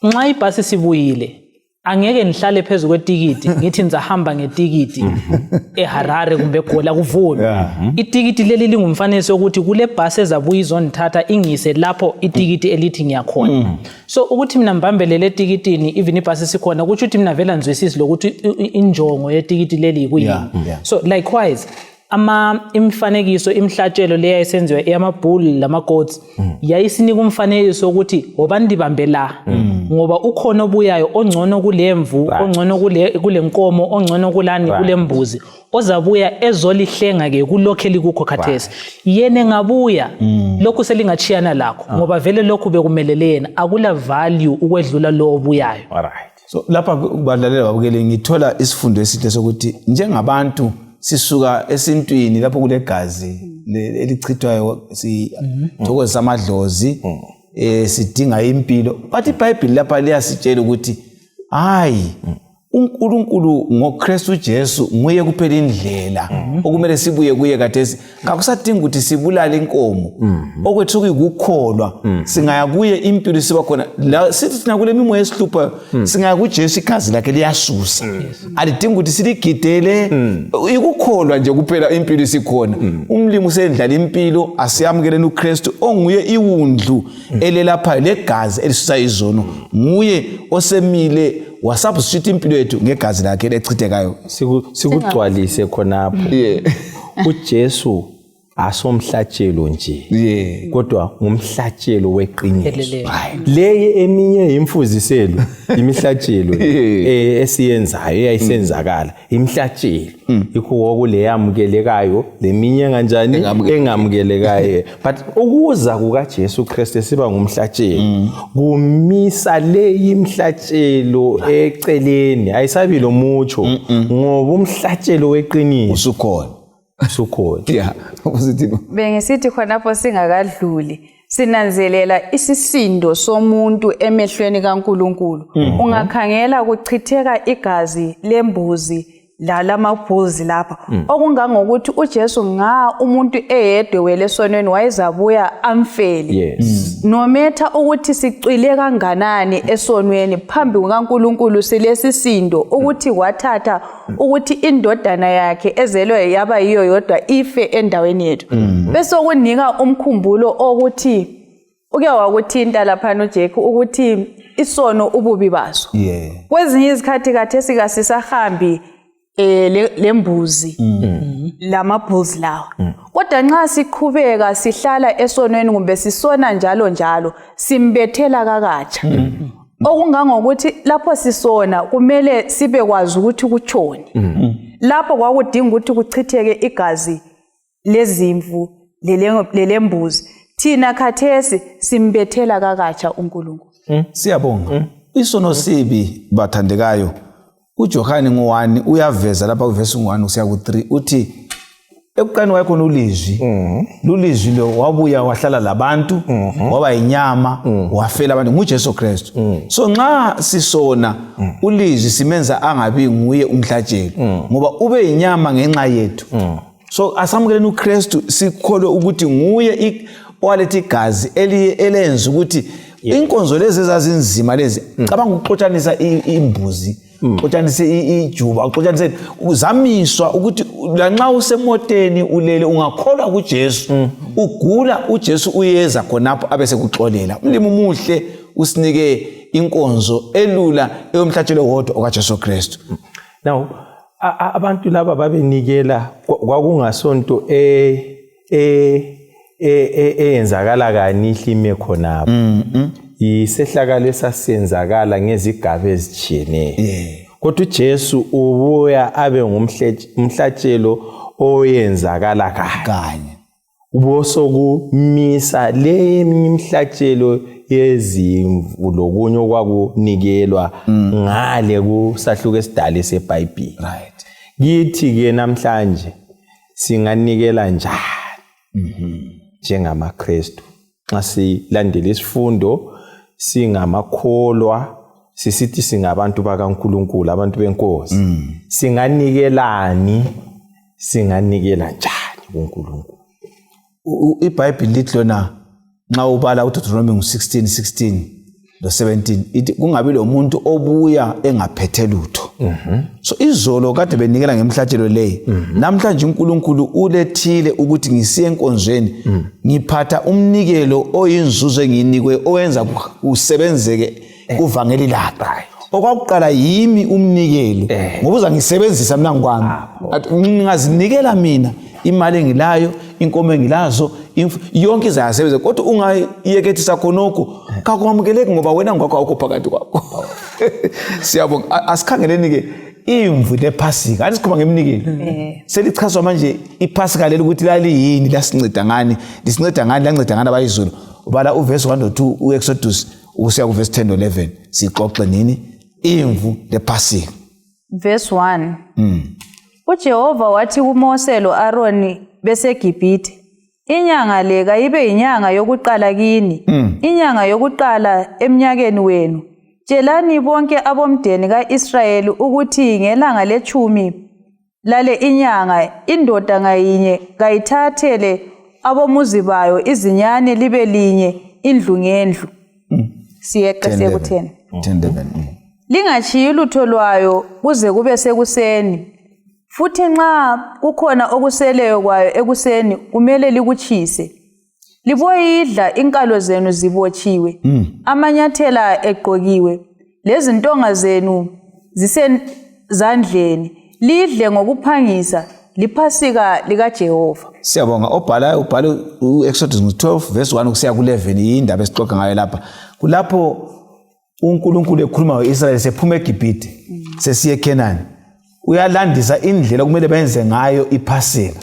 Nxa ibhasi sibuyile, angeke ngihlale phezu kwetikiti ngithi ngizahamba ngetikiti eHarare kumbe eGoli, akuvumi. Itikiti leli lingumfanekiso wokuthi kule bhasi ezabuya izondithatha ingise lapho itikiti elithi ngiyakhona. So ukuthi mina ngibambelele etikitini even ibhasi sikhona, kutsho ukuthi mina vele angizwisisi lokuthi injongo yetikiti leli yikuyini. So likewise ama imifanekiso, imihlatshelo leya esenziwa eyamabull lama-goats yayisinika umfanekiso ukuthi wobani libambe la, ngoba ukhona obuyayo ongcono kulemvu, ongcono kule nkomo, ongcono kulani, kule mbuzi, ozabuya ezolihlenga-ke kulokhu elikukho khathesi. Yena engabuya, lokhu selingatshiyana lakho, ngoba vele lokhu bekumelele yena, akula value ukwedlula lo obuyayo. Alright. So lapha kubadlalela babukeli, ngithola isifundo esihle sokuthi njengabantu sisuka esintwini lapho kulegazi elichithwayo, sithokozisa amadlozi, sidinga impilo, but iBhayibhili lapha liyasitshela ukuthi hayi. uNkulunkulu ngoKristu Jesu nguye kuphela indlela okumele sibuye kuye khathesi. Kakusadingi ukuthi sibulale inkomo, okwethu kuyikukholwa. Singaya kuye impilo isiba khona. La sithi thina kule mimoya esihluphayo, singaya kuJesu, igazi lakhe liyasusa, alidingi ukuthi siligidele. Ikukholwa nje kuphela, impilo isikhona. Umlimi usendlala impilo. Asiyamukeleni uKristu onguye iwundlu elelaphayo legazi elisusa izono. Nguye osemile wasubstitute impilo yethu ngegazi lakhe elechithekayo. Sikugcwalise khonapho. UJesu asomhlatshelo nje, kodwa ngumhlatshelo weqiniso. Pheleleyo. Leye eminye imfuziselo, imihlatshelo esiyenzayo, eyayisenzakala, imihlatshelo yikho kwakule yamukelekayo, leminye enganjani, engamukelekayo. But ukuza kukaJesu Kristu esiba ngumhlatshelo kumisa leyi imhlatshelo eceleni, ayisabi lo mutsho, ngoba umhlatshelo weqiniso usukhona. Usukhona. Yeah, usithini? Bengisithi khonapho singakadluli, sinanzelela isisindo somuntu emehlweni kaNkulunkulu. Ungakhangela kuchitheka igazi lembuzi lalamabhuzi lapha, okungangokuthi uJesu nga umuntu eyedwa wele esonweni wayezabuya amfele. Nometha ukuthi sicwile kanganani esonweni phambi kukaNkulunkulu, silesisindo ukuthi kwathatha ukuthi indodana yakhe ezelwe yaba yiyo yodwa ife endaweni yethu. Bese kunika umkhumbulo okuthi uke wakuthinta laphana uJake ukuthi isono ububi baso. Kwezinye izikhathi kathesi kasisahambi lembuzi lamabulls lawa, kodwa nxa siqhubeka sihlala esonweni kumbe sisona njalo njalo, simbethela kakatsha, okungangokuthi lapho sisona kumele sibekwazi ukuthi kutshoni. Lapho kwakudinga ukuthi kuchitheke igazi lezimvu lelembuzi, thina khathesi simbethela kakatsha uNkulunkulu. Siyabonga. Isono sibi, bathandekayo. UJohane ngo-1 uyaveza lapha kuvesi 1 kusiya ku-3, uthi ekuqaleni wayekhona ulizwi, lulizwi lo wabuya wahlala labantu, waba yinyama, wafela abantu, nguJesu Kristu. So nxa sisona ulizwi simenza angabi nguye umhlatshelo, ngoba ube yinyama ngenxa yethu. So asamukeleni uKristu, sikholwe ukuthi nguye owaletha igazi elenza ukuthi inkonzo lezi ezazinzima lezi, cabanga ukuxotshanisa imbuzi, uxotshanise ijuba, uxotshanise, zamiswa ukuthi lanxa usemoteni ulele ungakholwa kuJesu, ugula, uJesu uyeza khonapho abe sekuxolela. Umlimi umuhle usinike inkonzo elula eyomhlatshelo wodwa okaJesu Kristu. Now abantu laba babenikela, kwakungasonto eyenzakala kanihle ime khonapho, isehlakalo esasenzakala ngezigaba ezitshiyeneyo. Kodwa uJesu ubuya abe ngumhlatshelo oyenzakala kanye, kanye, ubosokumisa le eminye imihlatshelo yezimvu lokunye okwakunikelwa ngale kusahluko esidala eseBhayibhili. Kithi ke namhlanje singanikela njani njengamaKristu nxa silandela isifundo, singamakholwa, sisithi singabantu bakaNkulunkulu, abantu benkosi, singanikelani, singanikela njani kuNkulunkulu? IBhayibhili lithi lona nxa ubala uDeuteronomy ngu-16 16 lo-17, ithi kungabi lo muntu obuya engaphethe lutho. So izolo kade benikela ngemhlatshelo leyi, namhlanje uNkulunkulu ulethile ukuthi ngisiye enkonzweni ngiphatha umnikelo oyinzuzo engiyinikwe, owenza usebenzeke kuvangeli lakhe. Okwakuqala yimi umnikelo, ngoba uzangisebenzisa mina ngikwami. Athi, ngingazinikela mina imali engilayo, inkomo engilazo, yonke izayasebenza, kodwa ungayekethisa khonokho kakwamukeleki, ngoba wena ngwakho awukho phakathi kwakho. Siyabonga. Asikhangeleni-ke imvu lephasika. Athi sikhuluma ngeminikelo, selichazwa manje iphasika leli ukuthi laliyini, lasinceda ngani, lisinceda ngani, lanceda ngani abayizulu. Ubala uvesi 1 no 2 u-Exodus ukusiya kuvesi 10 no-11, sixoxe nini imvu lephasika. Verse 1. UJehova wathi kuMose lo-Aroni beseGibhithe, "Inyanga le kayibe yinyanga yokuqala kini, inyanga yokuqala emnyakeni wenu. Tshelani bonke abomndeni ka-Israyeli ukuthi ngelanga lethumi lale inyanga indoda ngayinye kayithathele abomuzi bayo izinyane libe linye indlu ngendlu. Siyeqe siye ku-10. 10 11. Lingatshiyi lutho lwayo kuze kube sekuseni. Futhi nxa kukhona okuseleyo kwayo ekuseni kumele likutshise. Liboyidla inkalo zenu zibotshiwe, amanyathela egqokiwe, lezintonga zenu zisezandleni. Lidle ngokuphangisa, liphasika likaJehova. Siyabonga. Obhala ubhala u-Exodus 12 verse 1 kusiya ku-11, yindaba esixoxa ngayo lapha. Kulapho uNkulunkulu ekhuluma ngo-Israyeli sephuma eGibhithe sesiye eKhenani, uyalandisa indlela okumele benze ngayo iphasika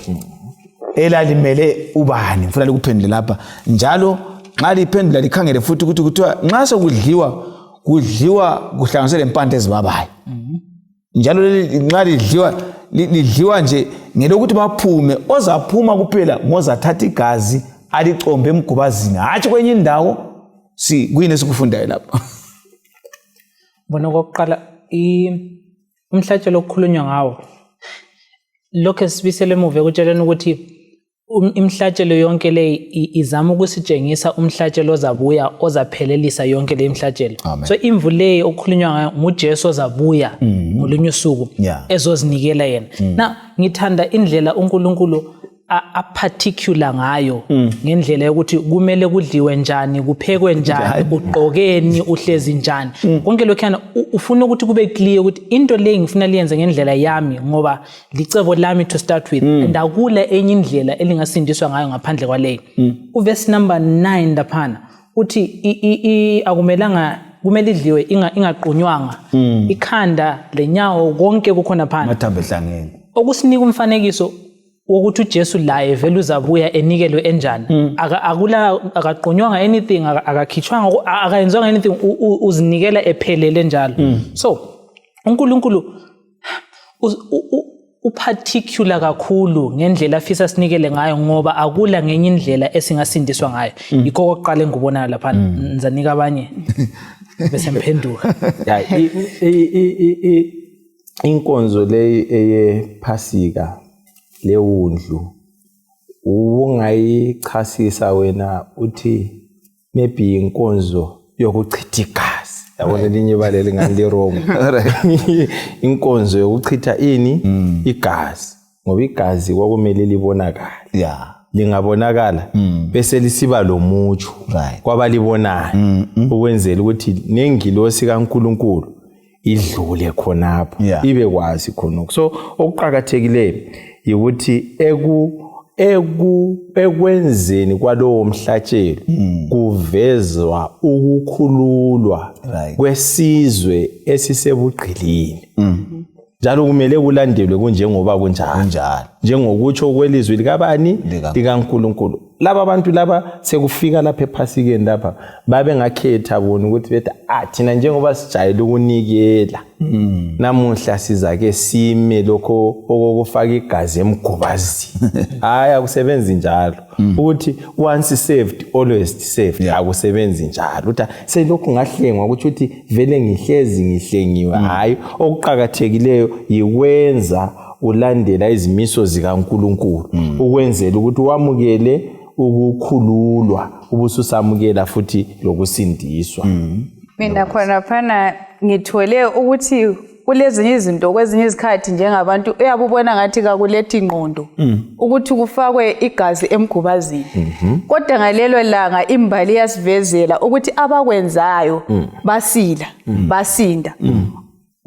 elalimele ubani. Ngifuna likuphendule lapha, njalo nxa liphendula likhangele futhi ukuthi kuthiwa nxa sekudliwa kudliwa kuhlanganiswe lempande ezibabayo, njalo leli nxa lidliwa lidliwa nje ngelokuthi baphume. Ozaphuma kuphela ngozathatha igazi alicombe emgubazini, hatshi kwenye indawo. Si kuyini esikufundayo lapha? Bona, okokuqala umhlatshelo okukhulunywa ngawo lokho esibisele emuva ekutsheleni ukuthi imihlatshelo yonke le izama ukusitshengisa umhlatshelo ozabuya ozaphelelisa yonke le imihlatshelo. So imvu leyi okukhulunywa ngayo nguJesu ozabuya ngolunye usuku ezozinikela yena. Na ngithanda indlela uNkulunkulu a-particular ngayo ngendlela yokuthi kumele kudliwe njani, kuphekwe njani, ugqokeni, uhlezi njani, konke lokhuyana. Ufuna ukuthi kube clear ukuthi into leyi ngifuna liyenze ngendlela yami ngoba licebo lami to start with, and akula enye indlela elingasindiswa ngayo ngaphandle kwaleyo. Uverse number 9 laphana uthi akumelanga, kumele idliwe ingaqunywanga, ikhanda lenyawo konke kukhona phana, amathambo ehlangene, okusinika umfanekiso wokuthi uJesu laye vele uzabuya enikelwe enjani. Akula, akaqunywanga anything, akakhitshwanga, akayenziwanga anything, uzinikela ephelele njalo. So uNkulunkulu uparticular kakhulu ngendlela afisa sinikele ngayo ngoba akula ngenye indlela esingasindiswa ngayo. Yikho okokuqala engikubonayo laphana. Ngizanika abanye bese ngiphenduka. Ya, inkonzo leyi eyephasika lewundlu, ubungayichasisa wena uthi maybe inkonzo yokuchitha igazi, yabona, elinye ibala elingani li-wrong, inkonzo yokuchitha ini? Igazi, ngoba igazi kwakumele libonakale. Lingabonakala bese lisiba lomutsho kwabalibonayo, ukwenzela ukuthi nengilosi kaNkuluNkulu idlule khonapho, ibe kwazi khonokho. So okuqakathekileyo yikuthi eku ekwenzeni kwalowo mhlatshelo kuvezwa ukukhululwa kwesizwe esisebugqilini, njalo kumele kulandelwe kunjengoba kunjalo, Kunjalo. Njengokutsho kwelizwi likabani? LikaNkulunkulu. Laba bantu laba sekufika lapha ephasikeni lapha babengakhetha bona ukuthi bethi, ah, thina njengoba sijayele ukunikela, namuhla sizake sime lokho okokufaka igazi emgubazini. Hayi, akusebenzi njalo ukuthi once saved always saved. Akusebenzi njalo ukuthi selokhu ngahlengwa kutsho ukuthi vele ngihlezi ngihlengiwe. Hayi, okuqakathekileyo yikwenza ulandela izimiso zikaNkulunkulu ukwenzela ukuthi wamukele ukukhululwa, ubususamukela futhi lokusindiswa. Mina khonaphana ngithole ukuthi kulezinye izinto kwezinye izikhathi njengabantu uyabe ubona ngathi kakulethi ingqondo ukuthi kufakwe igazi emgubazini, kodwa ngalelo langa imbali iyasivezela ukuthi abakwenzayo basila, basinda,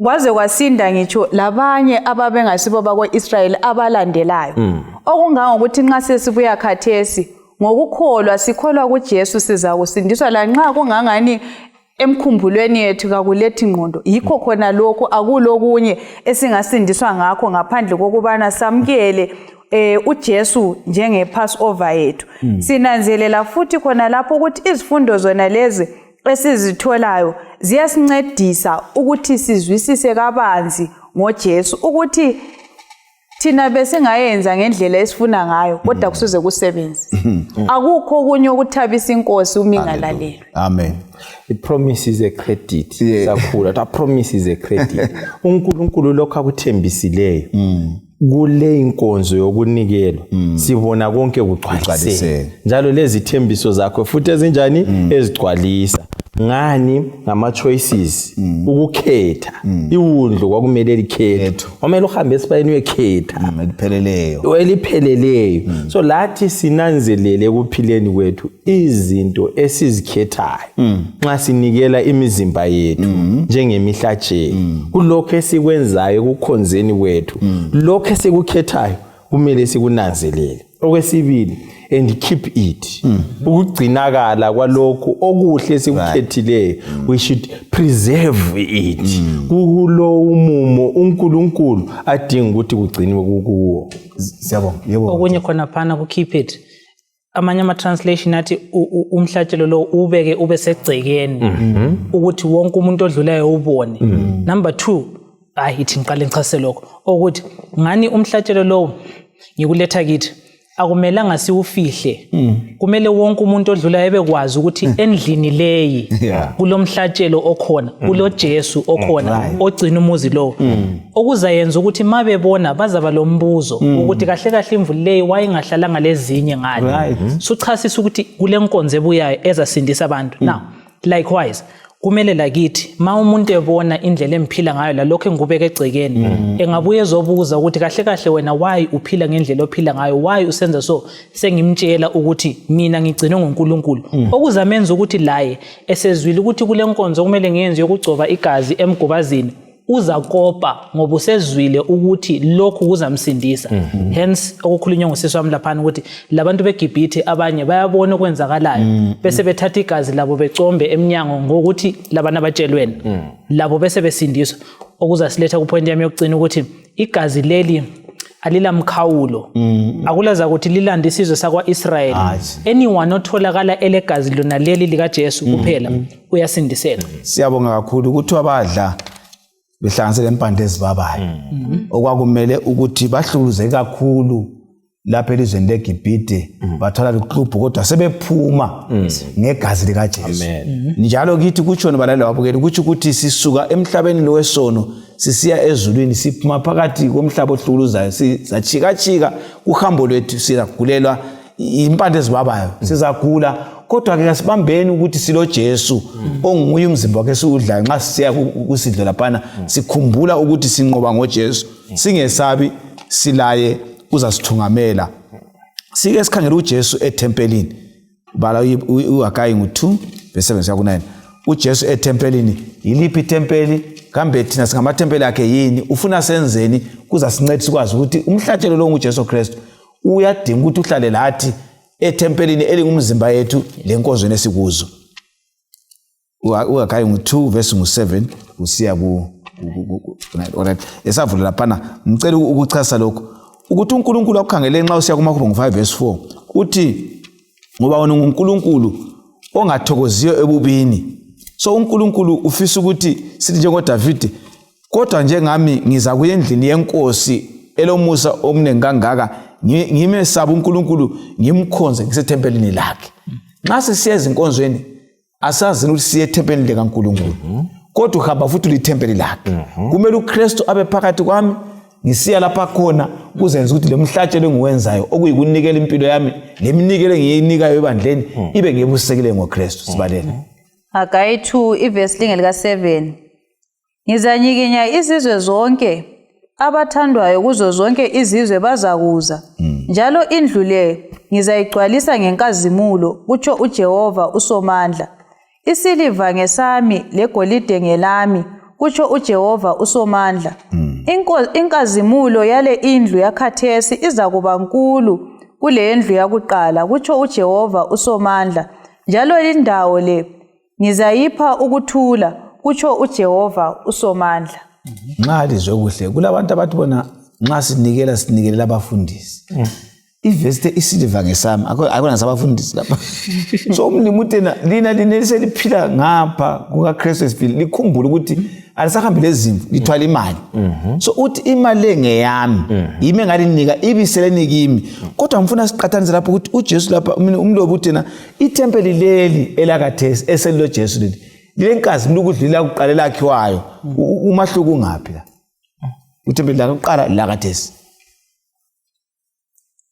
kwaze kwasinda ngitsho labanye ababengasibo bako-Israyeli abalandelayo, okungangokuthi nxa sesibuya khathesi ngokukholwa sikholwa kuJesu siza kusindiswa lanxa kungangani emkhumbulweni yethu kakulethi ngqondo. Yikho khona lokhu, akulokunye esingasindiswa ngakho ngaphandle kokubana samukele uJesu njenge Passover yethu. Sinanzelela futhi khona lapho ukuthi izifundo zona lezi esizitholayo ziyasincedisa ukuthi sizwisise kabanzi ngoJesu, ukuthi Thina besingayenza ngendlela esifuna ngayo, kodwa kusuze kusebenze. Akukho okunye okuthabisa inkosi uma ingalalelwe. Amen. I-promise is a credit. Sakhula that promise is a credit. uNkulunkulu lokho akuthembisileyo kule inkonzo yokunikelwa sibona konke kugcwaliseka, Kugcwaliseka. njalo lezi thembiso zakho futhi ezinjani ezigcwalisa ngani ngama-choices ukukhetha iwundlu kwakumele likhethwe, kwamele uhambe esibayeni uyekhetha Elipheleleyo. Elipheleleyo. So lathi sinanzelele ekuphileni kwethu izinto esizikhethayo nxa sinikela imizimba yethu njengemihlatshelo kulokho esikwenzayo ekukhonzeni kwethu, lokho esikukhethayo kumele sikunanzelele. Okwesibili, and keep it, ukugcinakala kwalokhu okuhle esikukhethileyo, we should preserve it kulo umumo uNkulunkulu adinga ukuthi kugciniwe kuwo. Siyabonga, yebo. Okunye khonaphana ku-keep it, amanye ama-translation athi umhlatshelo lo ubeke ube segcekeni ukuthi wonke umuntu odlulayo ubone. Number 2, hayi, ithi ngiqale ngichase lokho ukuthi ngani umhlatshelo lowo ngikuletha kithi, akumelanga siwufihle, kumele wonke umuntu odlulayo ebekwazi ukuthi endlini leyi kulomhlatshelo okhona, kulo Jesu okhona ogcina umuzi lowo, okuzayenza ukuthi ma bebona bazaba lo mbuzo ukuthi kahle kahle imvu leyi wayengahlalanga lezinye ngale. Suchasisa ukuthi kule nkonzo ebuyayo ezasindisa abantu. Now likewise kumele lakithi ma umuntu ebona indlela engiphila ngayo lalokho engikubeka egcekeni, engabuye ezobuza ukuthi kahle kahle wena why uphila ngendlela ophila ngayo, why usenza so, sengimtshela ukuthi mina ngigcinwe nguNkulunkulu, okuzamenza ukuthi laye esezwile ukuthi kule nkonzo kumele ngiyenze yokugcoba igazi emgubazini, uzakopa ngoba usezwile ukuthi lokhu kuzamsindisa. Hence okukhulunywa ngusisi wami laphana ukuthi labantu beGibhithe abanye bayabona okwenzakalayo bese bethatha igazi labo becombe emnyango ngokuthi labana abatshelweni labo bese besindiswa, okuzasiletha ku-point yami yokugcina ukuthi igazi leli alilamkhawulo, akulaza ukuthi lilande isizwe sakwa-Israyeli. Anyone otholakala elegazi lona leli likaJesu kuphela uyasindiseka. Siyabonga kakhulu. Kuthiwa badla behlanganise lempande ezibabayo, okwakumele ukuthi bahluluze kakhulu lapha elizweni leGibhite, bathola luklubhu, kodwa sebephuma ngegazi likaJesu. Njalo kithi kutshoni, balaleli wabukeli? Kutsho ukuthi sisuka emhlabeni lo wesono sisiya ezulwini, siphuma phakathi komhlaba ohlukuluzayo, sizachikachika kuhambo lwethu, sizagulelwa impande ezibabayo, sizagula, kodwa-ke kasibambeni ukuthi silo Jesu onguye umzimba wakhe esiwudlayo. Nxa sisiya kusidlo laphana, sikhumbula ukuthi sinqoba ngoJesu, singesabi, silaye uzasithungamela. Sike sikhangele uJesu ethempelini. Bala uHagayi ngu-2 verse 7 siya ku-9. uJesu ethempelini, yiliphi ithempeli? Kambe thina singamathempeli akhe yini? Ufuna senzeni? Kuzasinceda sikwazi ukuthi umhlatshelo lo nguJesu Kristu uyadinga ukuthi uhlale lathi ethempelini elingumzimba yethu lenkonzweni esikuzo. UHagayi ngu-2 verse ngu-7 kusiya ku-9. Alright, esavula laphana, ngicela ukuchasa lokhu ukuthi uNkulunkulu akukhangele nxa usiya kumahubo ngu-5 verse 4, uthi ngoba wena unguNkulunkulu ongathokoziyo ebubini. So uNkulunkulu ufisa ukuthi sithi njengoDavide, kodwa njengami ngiza kuya endlini yenkosi elomusa omningi kangaka, ngimesaba uNkulunkulu, ngimkhonze ngisethempelini lakhe. Nxa sisiya ezinkonzweni, asazini ukuthi siye ethempelini likaNkulunkulu, kodwa uhamba futhi ulithempeli lakhe. Kumele uKristu abe phakathi kwami ngisiya lapha khona, kuzenza ukuthi lo mhlatshelo engiwenzayo, okuyikunikela impilo yami leminikelo engiyinikayo ebandleni, ibe ngebusekile ngoKristu. Sibalele. Hagayi 2 ivesi lingelika-7. Ngizanyikinya izizwe zonke, abathandwayo kuzo zonke izizwe bazakuza, njalo indlu le ngizayigcwalisa ngenkazimulo, kutsho uJehova uSomandla. Isiliva ngesami legolide ngelami, kutsho uJehova uSomandla. Inkazimulo yale indlu yakhathesi izakuba nkulu kulendlu yakuqala, kutsho uJehova uSomandla, njalo lindawo le ngizayipha ukuthula, kutsho uJehova uSomandla. Nxa lizwe kuhle, kulabantu abathi bona nxa sinikela sinikelela abafundisi. Iveste isiliva ngesami, akona sabafundisi lapha. So umlimi utena lina lineliphila ngapha kukaKristu esifile, likhumbule ukuthi alisahambi lezimvu, lithwala imali. So uthi imali le ngeyami, yimi engalinika, ibiseleni kimi. Kodwa ngifuna siqathanise lapho ukuthi uJesu lapha umlobi uthena ithempeli leli elakathesi eselilo Jesu leli lilenkazimulo ukudlula kuqala elakhiwayo. Umahluko ungaphi la? Ithempeli lakuqala lakathesi.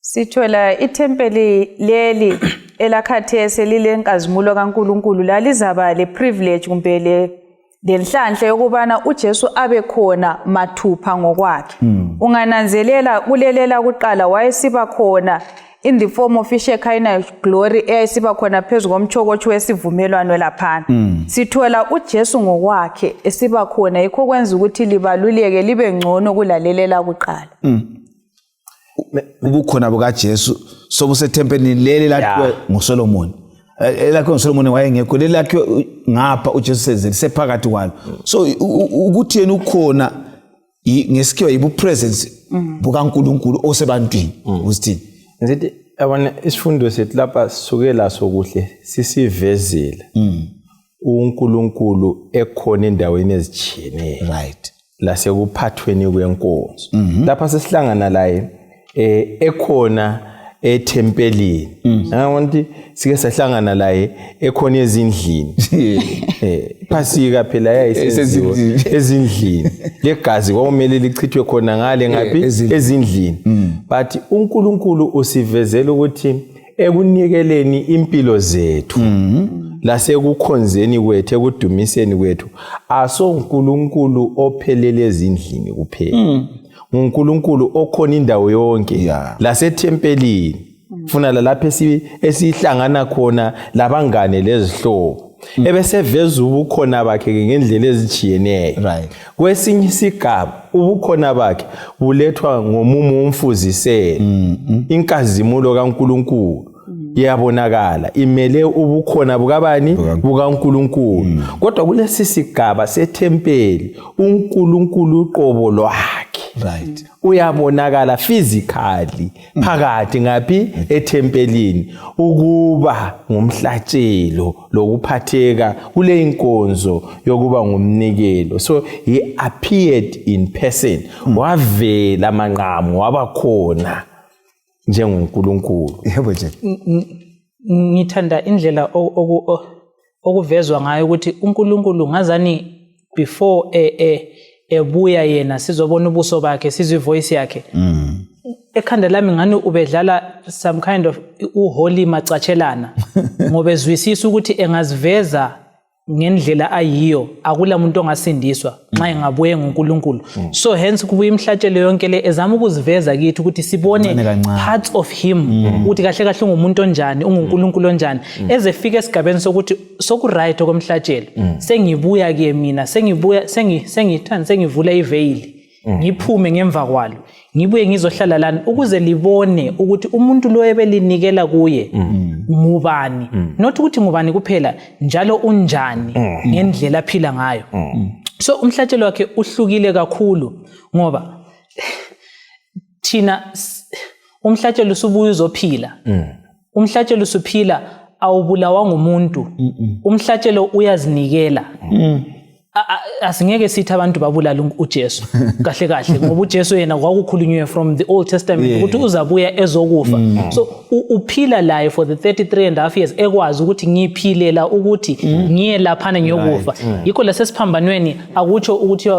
Sithola ithempeli leli elakhathesi lilenkazimulo kaNkulunkulu lalizaba le privilege kumbe le lenhlanhla yokubana uJesu abe khona mathupha ngokwakhe. Ungananzelela kulelela kuqala wayesiba khona in the form of iShekinah glory eyayisiba khona phezu komtshokotsho wesivumelwano laphana. Sithola uJesu ngokwakhe esiba khona, yikho kwenza ukuthi libaluleke libe ngcono kulalelela kuqala. Ubukhona bukaJesu sobusethempelini leli lakhiwe nguSolomoni. Elakhiwe nguSolomoni wayengekho, leli lakhiwe ngapha uJesu sezele sephakathi kwalo. So ukuthi yena ukhona ngesikhiwa yibu presence bukaNkulunkulu osebantwini. Usithini? Ngithi yabona isifundo sethu lapha sisuke laso kuhle sisivezela uNkulunkulu ekhona endaweni ezitshiyeneyo. Lasekuphathweni kwenkonzo. Lapha sesihlangana laye ekhona ethempelini. Nangokuthi sike sahlangana laye ekhona ezindlini. Phasika phela yayisenziwa ezindlini. Legazi kwakumele lichithwe khona ngale ngaphi ezindlini. But uNkulunkulu usivezela ukuthi ekunikeleni impilo zethu lasekukhonzeni kwethu, ekudumiseni kwethu, aso uNkulunkulu ophelele ezindlini kuphela. UNkulunkulu okhona indawo yonke, lasethempelini, funa lalapho esihlangana khona labangane lezihlobo, ebeseveza ubukhona bakhe ngendlela ezitshiyeneyo. Kwesinye isigaba ubukhona bakhe bulethwa ngomumo womfuziselo. Inkazimulo kaNkulunkulu iyabonakala imele ubukhona bukabani? BukaNkulunkulu. Kodwa kulesi sigaba sethempeli uNkulunkulu uqobo lwakhe uyabonakala physically phakathi ngaphi ethempelini ukuba ngumhlatshelo lokuphatheka kule inkonzo yokuba ngumnikelo. So he appeared in person, wavela manqamu, waba khona njengoNkulunkulu. Yebo nje. Ngithanda indlela okuvezwa ngayo ukuthi uNkulunkulu ngazani before ebuya yena sizobona ubuso bakhe, sizwe ivoice yakhe. Ekhanda lami ngani ubedlala some kind of uholy macatshelana, ngoba ezwisisa ukuthi engaziveza ngendlela ayiyo akula muntu ongasindiswa nxa engabuye nguNkulunkulu. So hence kubuya imhlatshelo yonke le ezama ukuziveza kithi ukuthi sibone parts of him, ukuthi kahle kahle ungumuntu onjani, unguNkulunkulu onjani, ezefika esigabeni sokuthi sokuright okwemhlatshelo, sengibuya ke mina, sengibuya sengithanda sengivula iveyili, ngiphume ngemva kwalo, ngibuye ngizohlala lani ukuze libone ukuthi umuntu lo ebelinikela kuye ngubani, not ukuthi ngubani kuphela, njalo unjani ngendlela aphila ngayo. So umhlatshelo wakhe uhlukile kakhulu, ngoba thina umhlatshelo usubuya uzophila. Umhlatshelo usuphila, awubulawa ngumuntu. Umhlatshelo uyazinikela. Asingeke sithi abantu babulala uJesu kahle kahle, ngoba uJesu yena kwakukhulunywe from the Old Testament ukuthi uzabuya ezokufa. So uphila laye for the 33 and a half years ekwazi ukuthi ngiphilela ukuthi ngiye laphana ngiyokufa. Yikho lasesiphambanweni akutsho ukuthi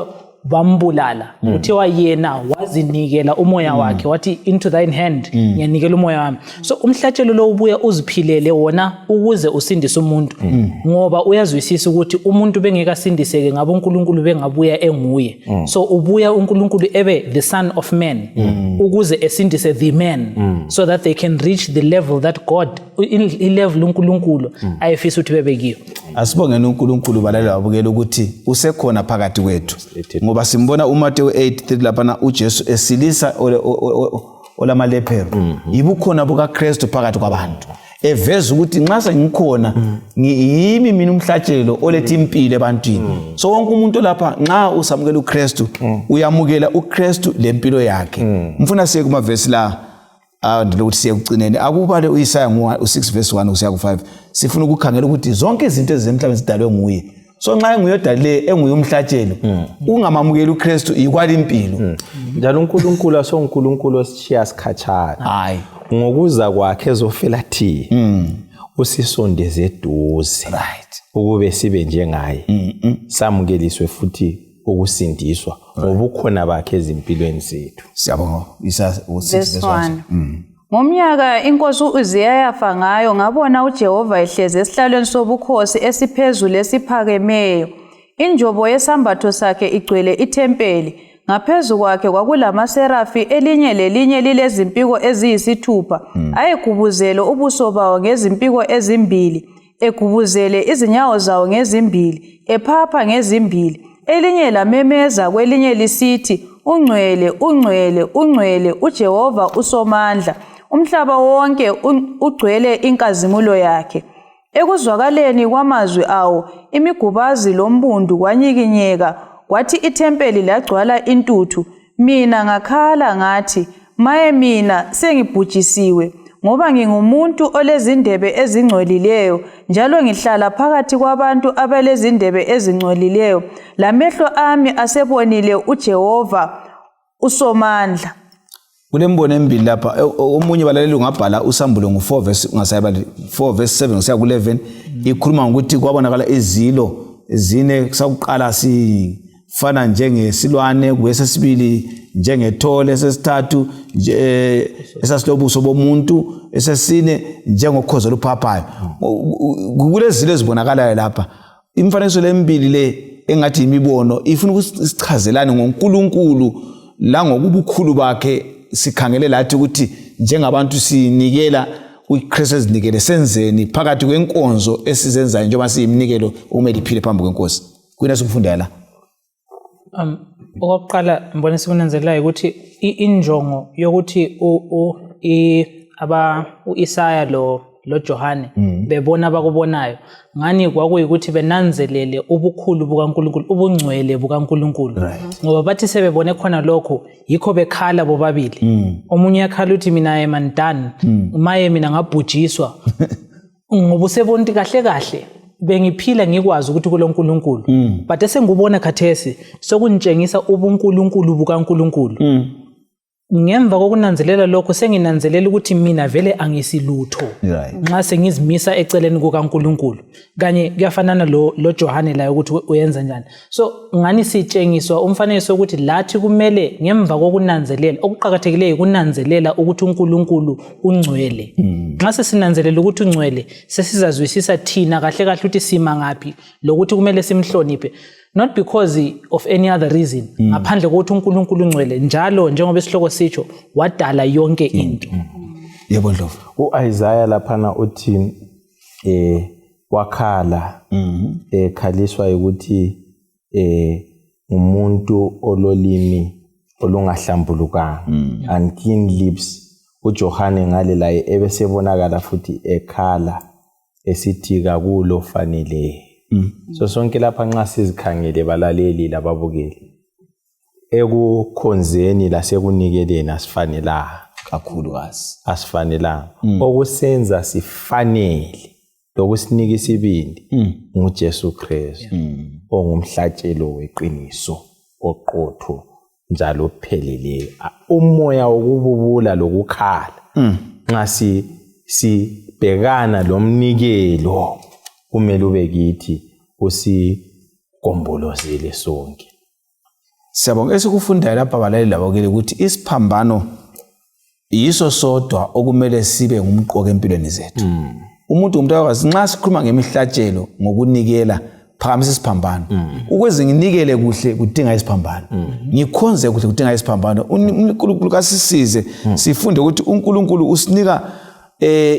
bambulala, kuthiwa yena wazinikela umoya wakhe, wathi into thine hand ngiyanikela umoya wami. So umhlatshelo lo ubuya uziphilele wona ukuze usindise umuntu, ngoba uyazwisisa ukuthi umuntu bengeke asindiseke ngabe uNkulunkulu bengabuya enguye. So ubuya uNkulunkulu ebe the son of man ukuze esindise the man, so that they can reach the level that God, i-level uNkulunkulu ayefisa ukuthi bebe kiyo. Asibongeni uNkulunkulu balalela wabukela ukuthi usekhona phakathi kwethu, ngoba simbona uMateyu 8:3 laphana uJesu esilisa olamalephero. Yibukhona bukaKristu phakathi kwabantu, eveza ukuthi nxa sengikhona yimi mina umhlatshelo oletha impilo ebantwini. So wonke umuntu lapha nxa usamukela uKristu, uyamukela uKristu lempilo yakhe. Mfuna siye kumavesi la. Andile ukuthi siye ekucineni. Akubale uIsaya u6 verse 1 kusiya ku5. Sifuna ukukhangela ukuthi zonke izinto ezemhlabeni zidalwe nguye. So nxa enguye odalile enguye umhlatshelo, ungamamukeli uKristu yikwala impilo. Njalo uNkulunkulu asoNkulunkulu osishiya sikhatshana. Hayi. Ngokuza kwakhe ezofela thina. Usisondeze eduze. Right. Ukube sibe njengaye. Samukeliswe futhi ukusindiswa ngobukhona bakhe ezimpilweni zethu. Siyabonga. Isaya u6 Verse verse 1. 1. Ngomnyaka inkosi u-Uziya yafa ngayo, ngabona uJehova ehlezi esihlalweni sobukhosi esiphezulu esiphakemeyo. Injobo yesambatho sakhe igcwele ithempeli. Ngaphezu kwakhe kwakulamaserafi, elinye lelinye lilezimpiko eziyisithupha. Ayegubuzele ubuso bawo ngezimpiko ezimbili, egubuzele izinyawo zawo ngezimbili, ephapha ngezimbili. Elinye lamemeza kwelinye lisithi, "Ungcwele, ungcwele, ungcwele uJehova uSomandla. Umhlaba wonke ugcwele inkazimulo yakhe." Ekuzwakaleni kwamazwi awo, imigubazi lombundu kwanyikinyeka, kwathi ithempeli lagcwala intuthu. Mina ngakhala ngathi, "Maye mina, sengibhujisiwe, ngoba ngingumuntu olezindebe ezingcolileyo, njalo ngihlala phakathi kwabantu abalezindebe ezingcolileyo. Lamehlo ami asebonile uJehova uSomandla." Kulembono emibili lapha. Omunye balaleli ungabhala uSambulo ngu-4 verse, ungasayibali 4 verse 7 kusiya ku-11, ikhuluma ngokuthi kwabonakala izilo ezine, kusakuqala sifana njengesilwane, kwesesibili njengethole, esesithathu esasilobuso bomuntu, esesine njengokhozi oluphaphayo. Kulezilo ezibonakalayo lapha. Imfanekiso lemibili le engathi imibono ifuna ukusichazelani ngoNkulunkulu langokubukhulu bakhe. Sikhangele lathi ukuthi njengabantu sinikela uKristu, ezinikele senzeni phakathi kwenkonzo esizenzayo njengoba siyiminikelo okumele iphile phambi kwenkosi. Kuyini esikufundayo la? Okokuqala ngibona sikunanzelelayo ukuthi injongo yokuthi u-Isaya lo Johane bebona abakubonayo ngani kwakuyikuthi benanzelele ubukhulu bukaNkulunkulu, ubungcwele bukaNkulunkulu. Ngoba bathi sebebone khona lokhu, yikho bekhala bobabili. Omunye uyakhala uthi, "Mina I am undone, maye mina ngabhujiswa," ngoba usebona ukuthi kahle kahle bengiphila ngikwazi ukuthi kulo nkulunkulu, but esengikubona khathesi sokungitshengisa ubunkulunkulu bukaNkulunkulu. Ngemva kokunanzelela lokho, senginanzelela ukuthi mina vele angisilutho nxa sengizimisa eceleni kukaNkulunkulu. Kanye kuyafanana lo Johane laye ukuthi uyenza njani. So ngani sitshengiswa umfanekiso ukuthi lathi kumele ngemva kokunanzelela, okuqakathekileyo yikunanzelela ukuthi uNkulunkulu ungcwele. Nxa sesinanzelela ukuthi ungcwele, sesizazwisisa thina kahle kahle ukuthi sima ngaphi lokuthi kumele simhloniphe, not because of any other reason ngaphandle kokuthi uNkulunkulu ungcwele, njalo njengoba isihloko sitsho, wadala yonke into. Yebo, Ndlovu. U-Isaya laphana uthi wakhala, ekhaliswa ukuthi umuntu ololimi olungahlambulukanga, unclean lips. UJohane ngale laye ebesebonakala futhi ekhala esithi kakulo fanele. So sonke lapha nxa sizikhangele, balaleli lababukeli, ekukhonzeni lasekunikeleni asifanelanga. Kakhulukazi. Asifanelanga. Okusenza sifanele lokusinika isibindi nguJesu Kristu, ongumhlatshelo weqiniso, oqotho njalo opheleleyo. Umoya wokububula lokukhala nxa sibhekana lomnikelo kumele ube kithi, usigombolozele sonke. Siyabonga. Esikufundayo lapha, balaleli lababukeli, ukuthi isiphambano yiso sodwa okumele sibe ngumqoka empilweni zethu. Umuntu ngumuntu akwazi nxa sikhuluma ngemihlatshelo, ngokunikela, phakamisa isiphambano. Ukuze nginikele kuhle kudinga isiphambano, ngikhonze kuhle kudinga isiphambano. UNkulunkulu kasisize sifunde ukuthi uNkulunkulu usinika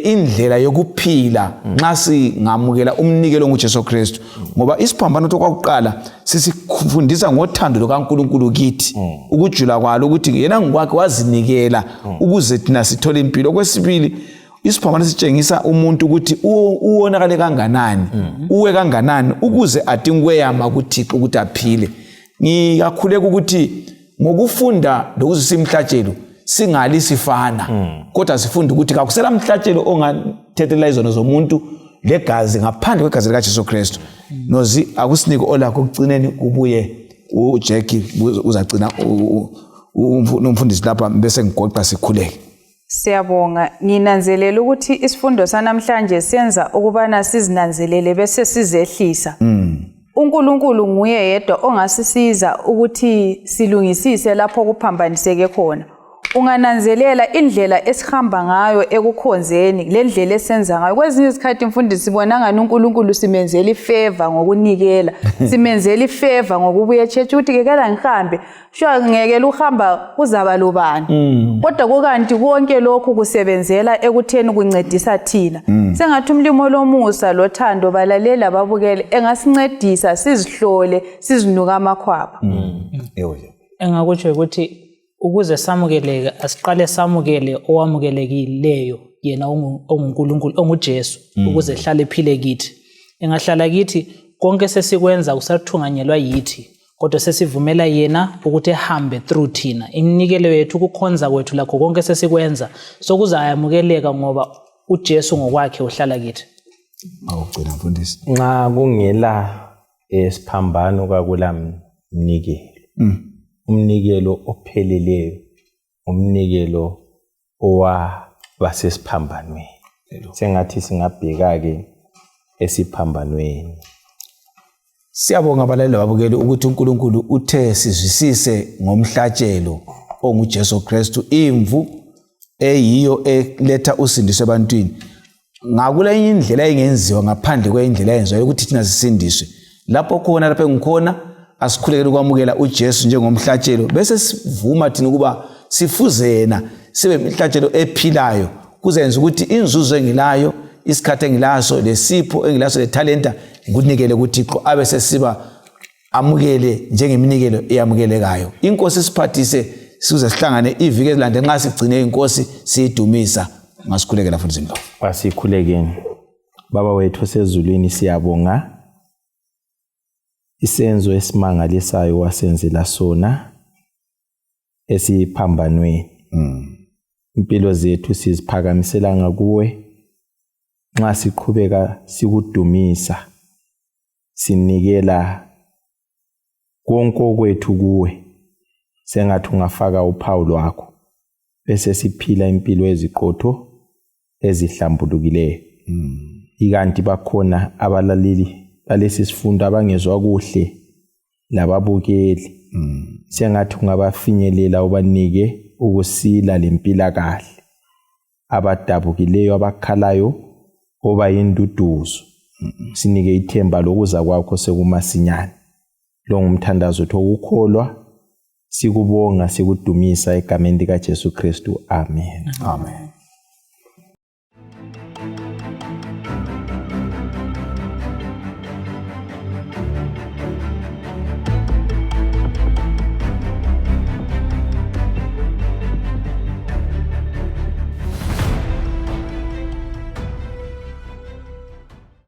indlela yokuphila nxa singamukela umnikelo nguJesu Kristu, ngoba isiphambano okwakuqala sisifundisa ngothando lukaNkulunkulu kithi, ukujula kwalo, ukuthi yena ngokwakhe wazinikela ukuze thina sithole impilo. Okwesibili, isiphambano sitshengisa umuntu ukuthi uwonakale kanganani, uwe kanganani, ukuze adinge ukweyama kuThixo ukuthi aphile. Ngiyakhuleka ukuthi ngokufunda lokuzwisa imihlatshelo Singali sifana, kodwa sifunda ukuthi kakusela mhlatshelo ongathethelela izono zomuntu legazi ngaphandle kwegazi likaJesu Kristu. Nozi, akusinike olakho ekugcineni, kubuye uJackie, uzacina umfundisi lapha, bese ngigoqa sikhuleke. Siyabonga. Nginanzelela ukuthi isifundo sanamhlanje senza ukubana sizinanzelele bese sizehlisa. UNkulunkulu nguye yedwa ongasisiza ukuthi silungisise lapho kuphambaniseke khona. Ungananzelela indlela esihamba ngayo ekukhonzeni, le ndlela esenza ngayo. Kwezinye izikhathi, mfundisi, sibona ngani uNkulunkulu simenzela ifavor ngokunikela, simenzela ifavor ngokubuya echurch, ukuthi kekela ngihambe. Sure, ngekela uhamba kuzaba lobani. Kodwa kukanti konke lokhu kusebenzela ekutheni kuncedisa thina. Sengathi umlimo lomusa lothando, balaleli ababukele, engasincedisa sizihlole, sizinuka amakhwapha. Yebo nje. Engakutsho ukuthi ukuze samukeleke, asiqale samukele owamukelekileyo, yena onguNkulunkulu, onguJesu, ukuze ehlale ephile kithi. Engahlala kithi, konke sesikwenza kusathunganyelwa yithi, kodwa sesivumela yena ukuthi ehambe through thina. Iminikelo yethu, ukukhonza kwethu, lakho konke sesikwenza sokuzayamukeleka ngoba uJesu ngokwakhe uhlala kithi. Awugcina, mfundisi. Nxa kungela siphambano, kakula mnikelo. Umnikelo opheleleyo, umnikelo owaba sesiphambanweni. Sengathi singabheka-ke esiphambanweni. Siyabonga, abalaleli babukeli, ukuthi uNkulunkulu uthe sizwisise ngomhlatshelo onguJesu Kristu, imvu eyiyo eletha usindiso ebantwini. Ngakula enye indlela engenziwa ngaphandle kwendlela eyenziwayo ukuthi thina sisindiswe. Lapho khona, lapho engikhona, asikhulekele ukwamukela uJesu njengomhlatshelo, bese sivuma thina ukuba sifuze yena, sibe imihlatshelo ephilayo. Kuzenza ukuthi inzuzo engilayo, isikhathi engilaso, lesipho engilaso, lethalenta, ngikunikele kuThixo, abe sesiba amukele njengeminikelo eyamukelekayo. Inkosi siphathise size sihlangane iviki ezilandela, nxa sigcine inkosi siyidumisa. Ngasikhulekela, mfundisi Ndlovu. Asikhulekeni. Baba wethu osezulwini, siyabonga isenzo esimangalisayo wasenzela sona esiphambanweni. Impilo zethu siziphakamisela ngakuwe. Nxa siqhubeka sikudumisa, sinikela konke okwethu kuwe. Sengathi ungafaka uphawu lwakho, bese siphila impilo eziqotho ezihlambulukileyo. Ikanti bakhona abalaleli balesi sifundo abangezwa kuhle lababukeli, sengathi ungabafinyelela, ubanike ukusila lempilakahle. Abadabukileyo, abakhalayo, oba yinduduzo. Sinike ithemba lokuza kwakho sekumasinyane. Lo ngumthandazo wethu wokukholwa, sikubonga, sikudumisa egameni likaJesu Kristu, amen. Amen.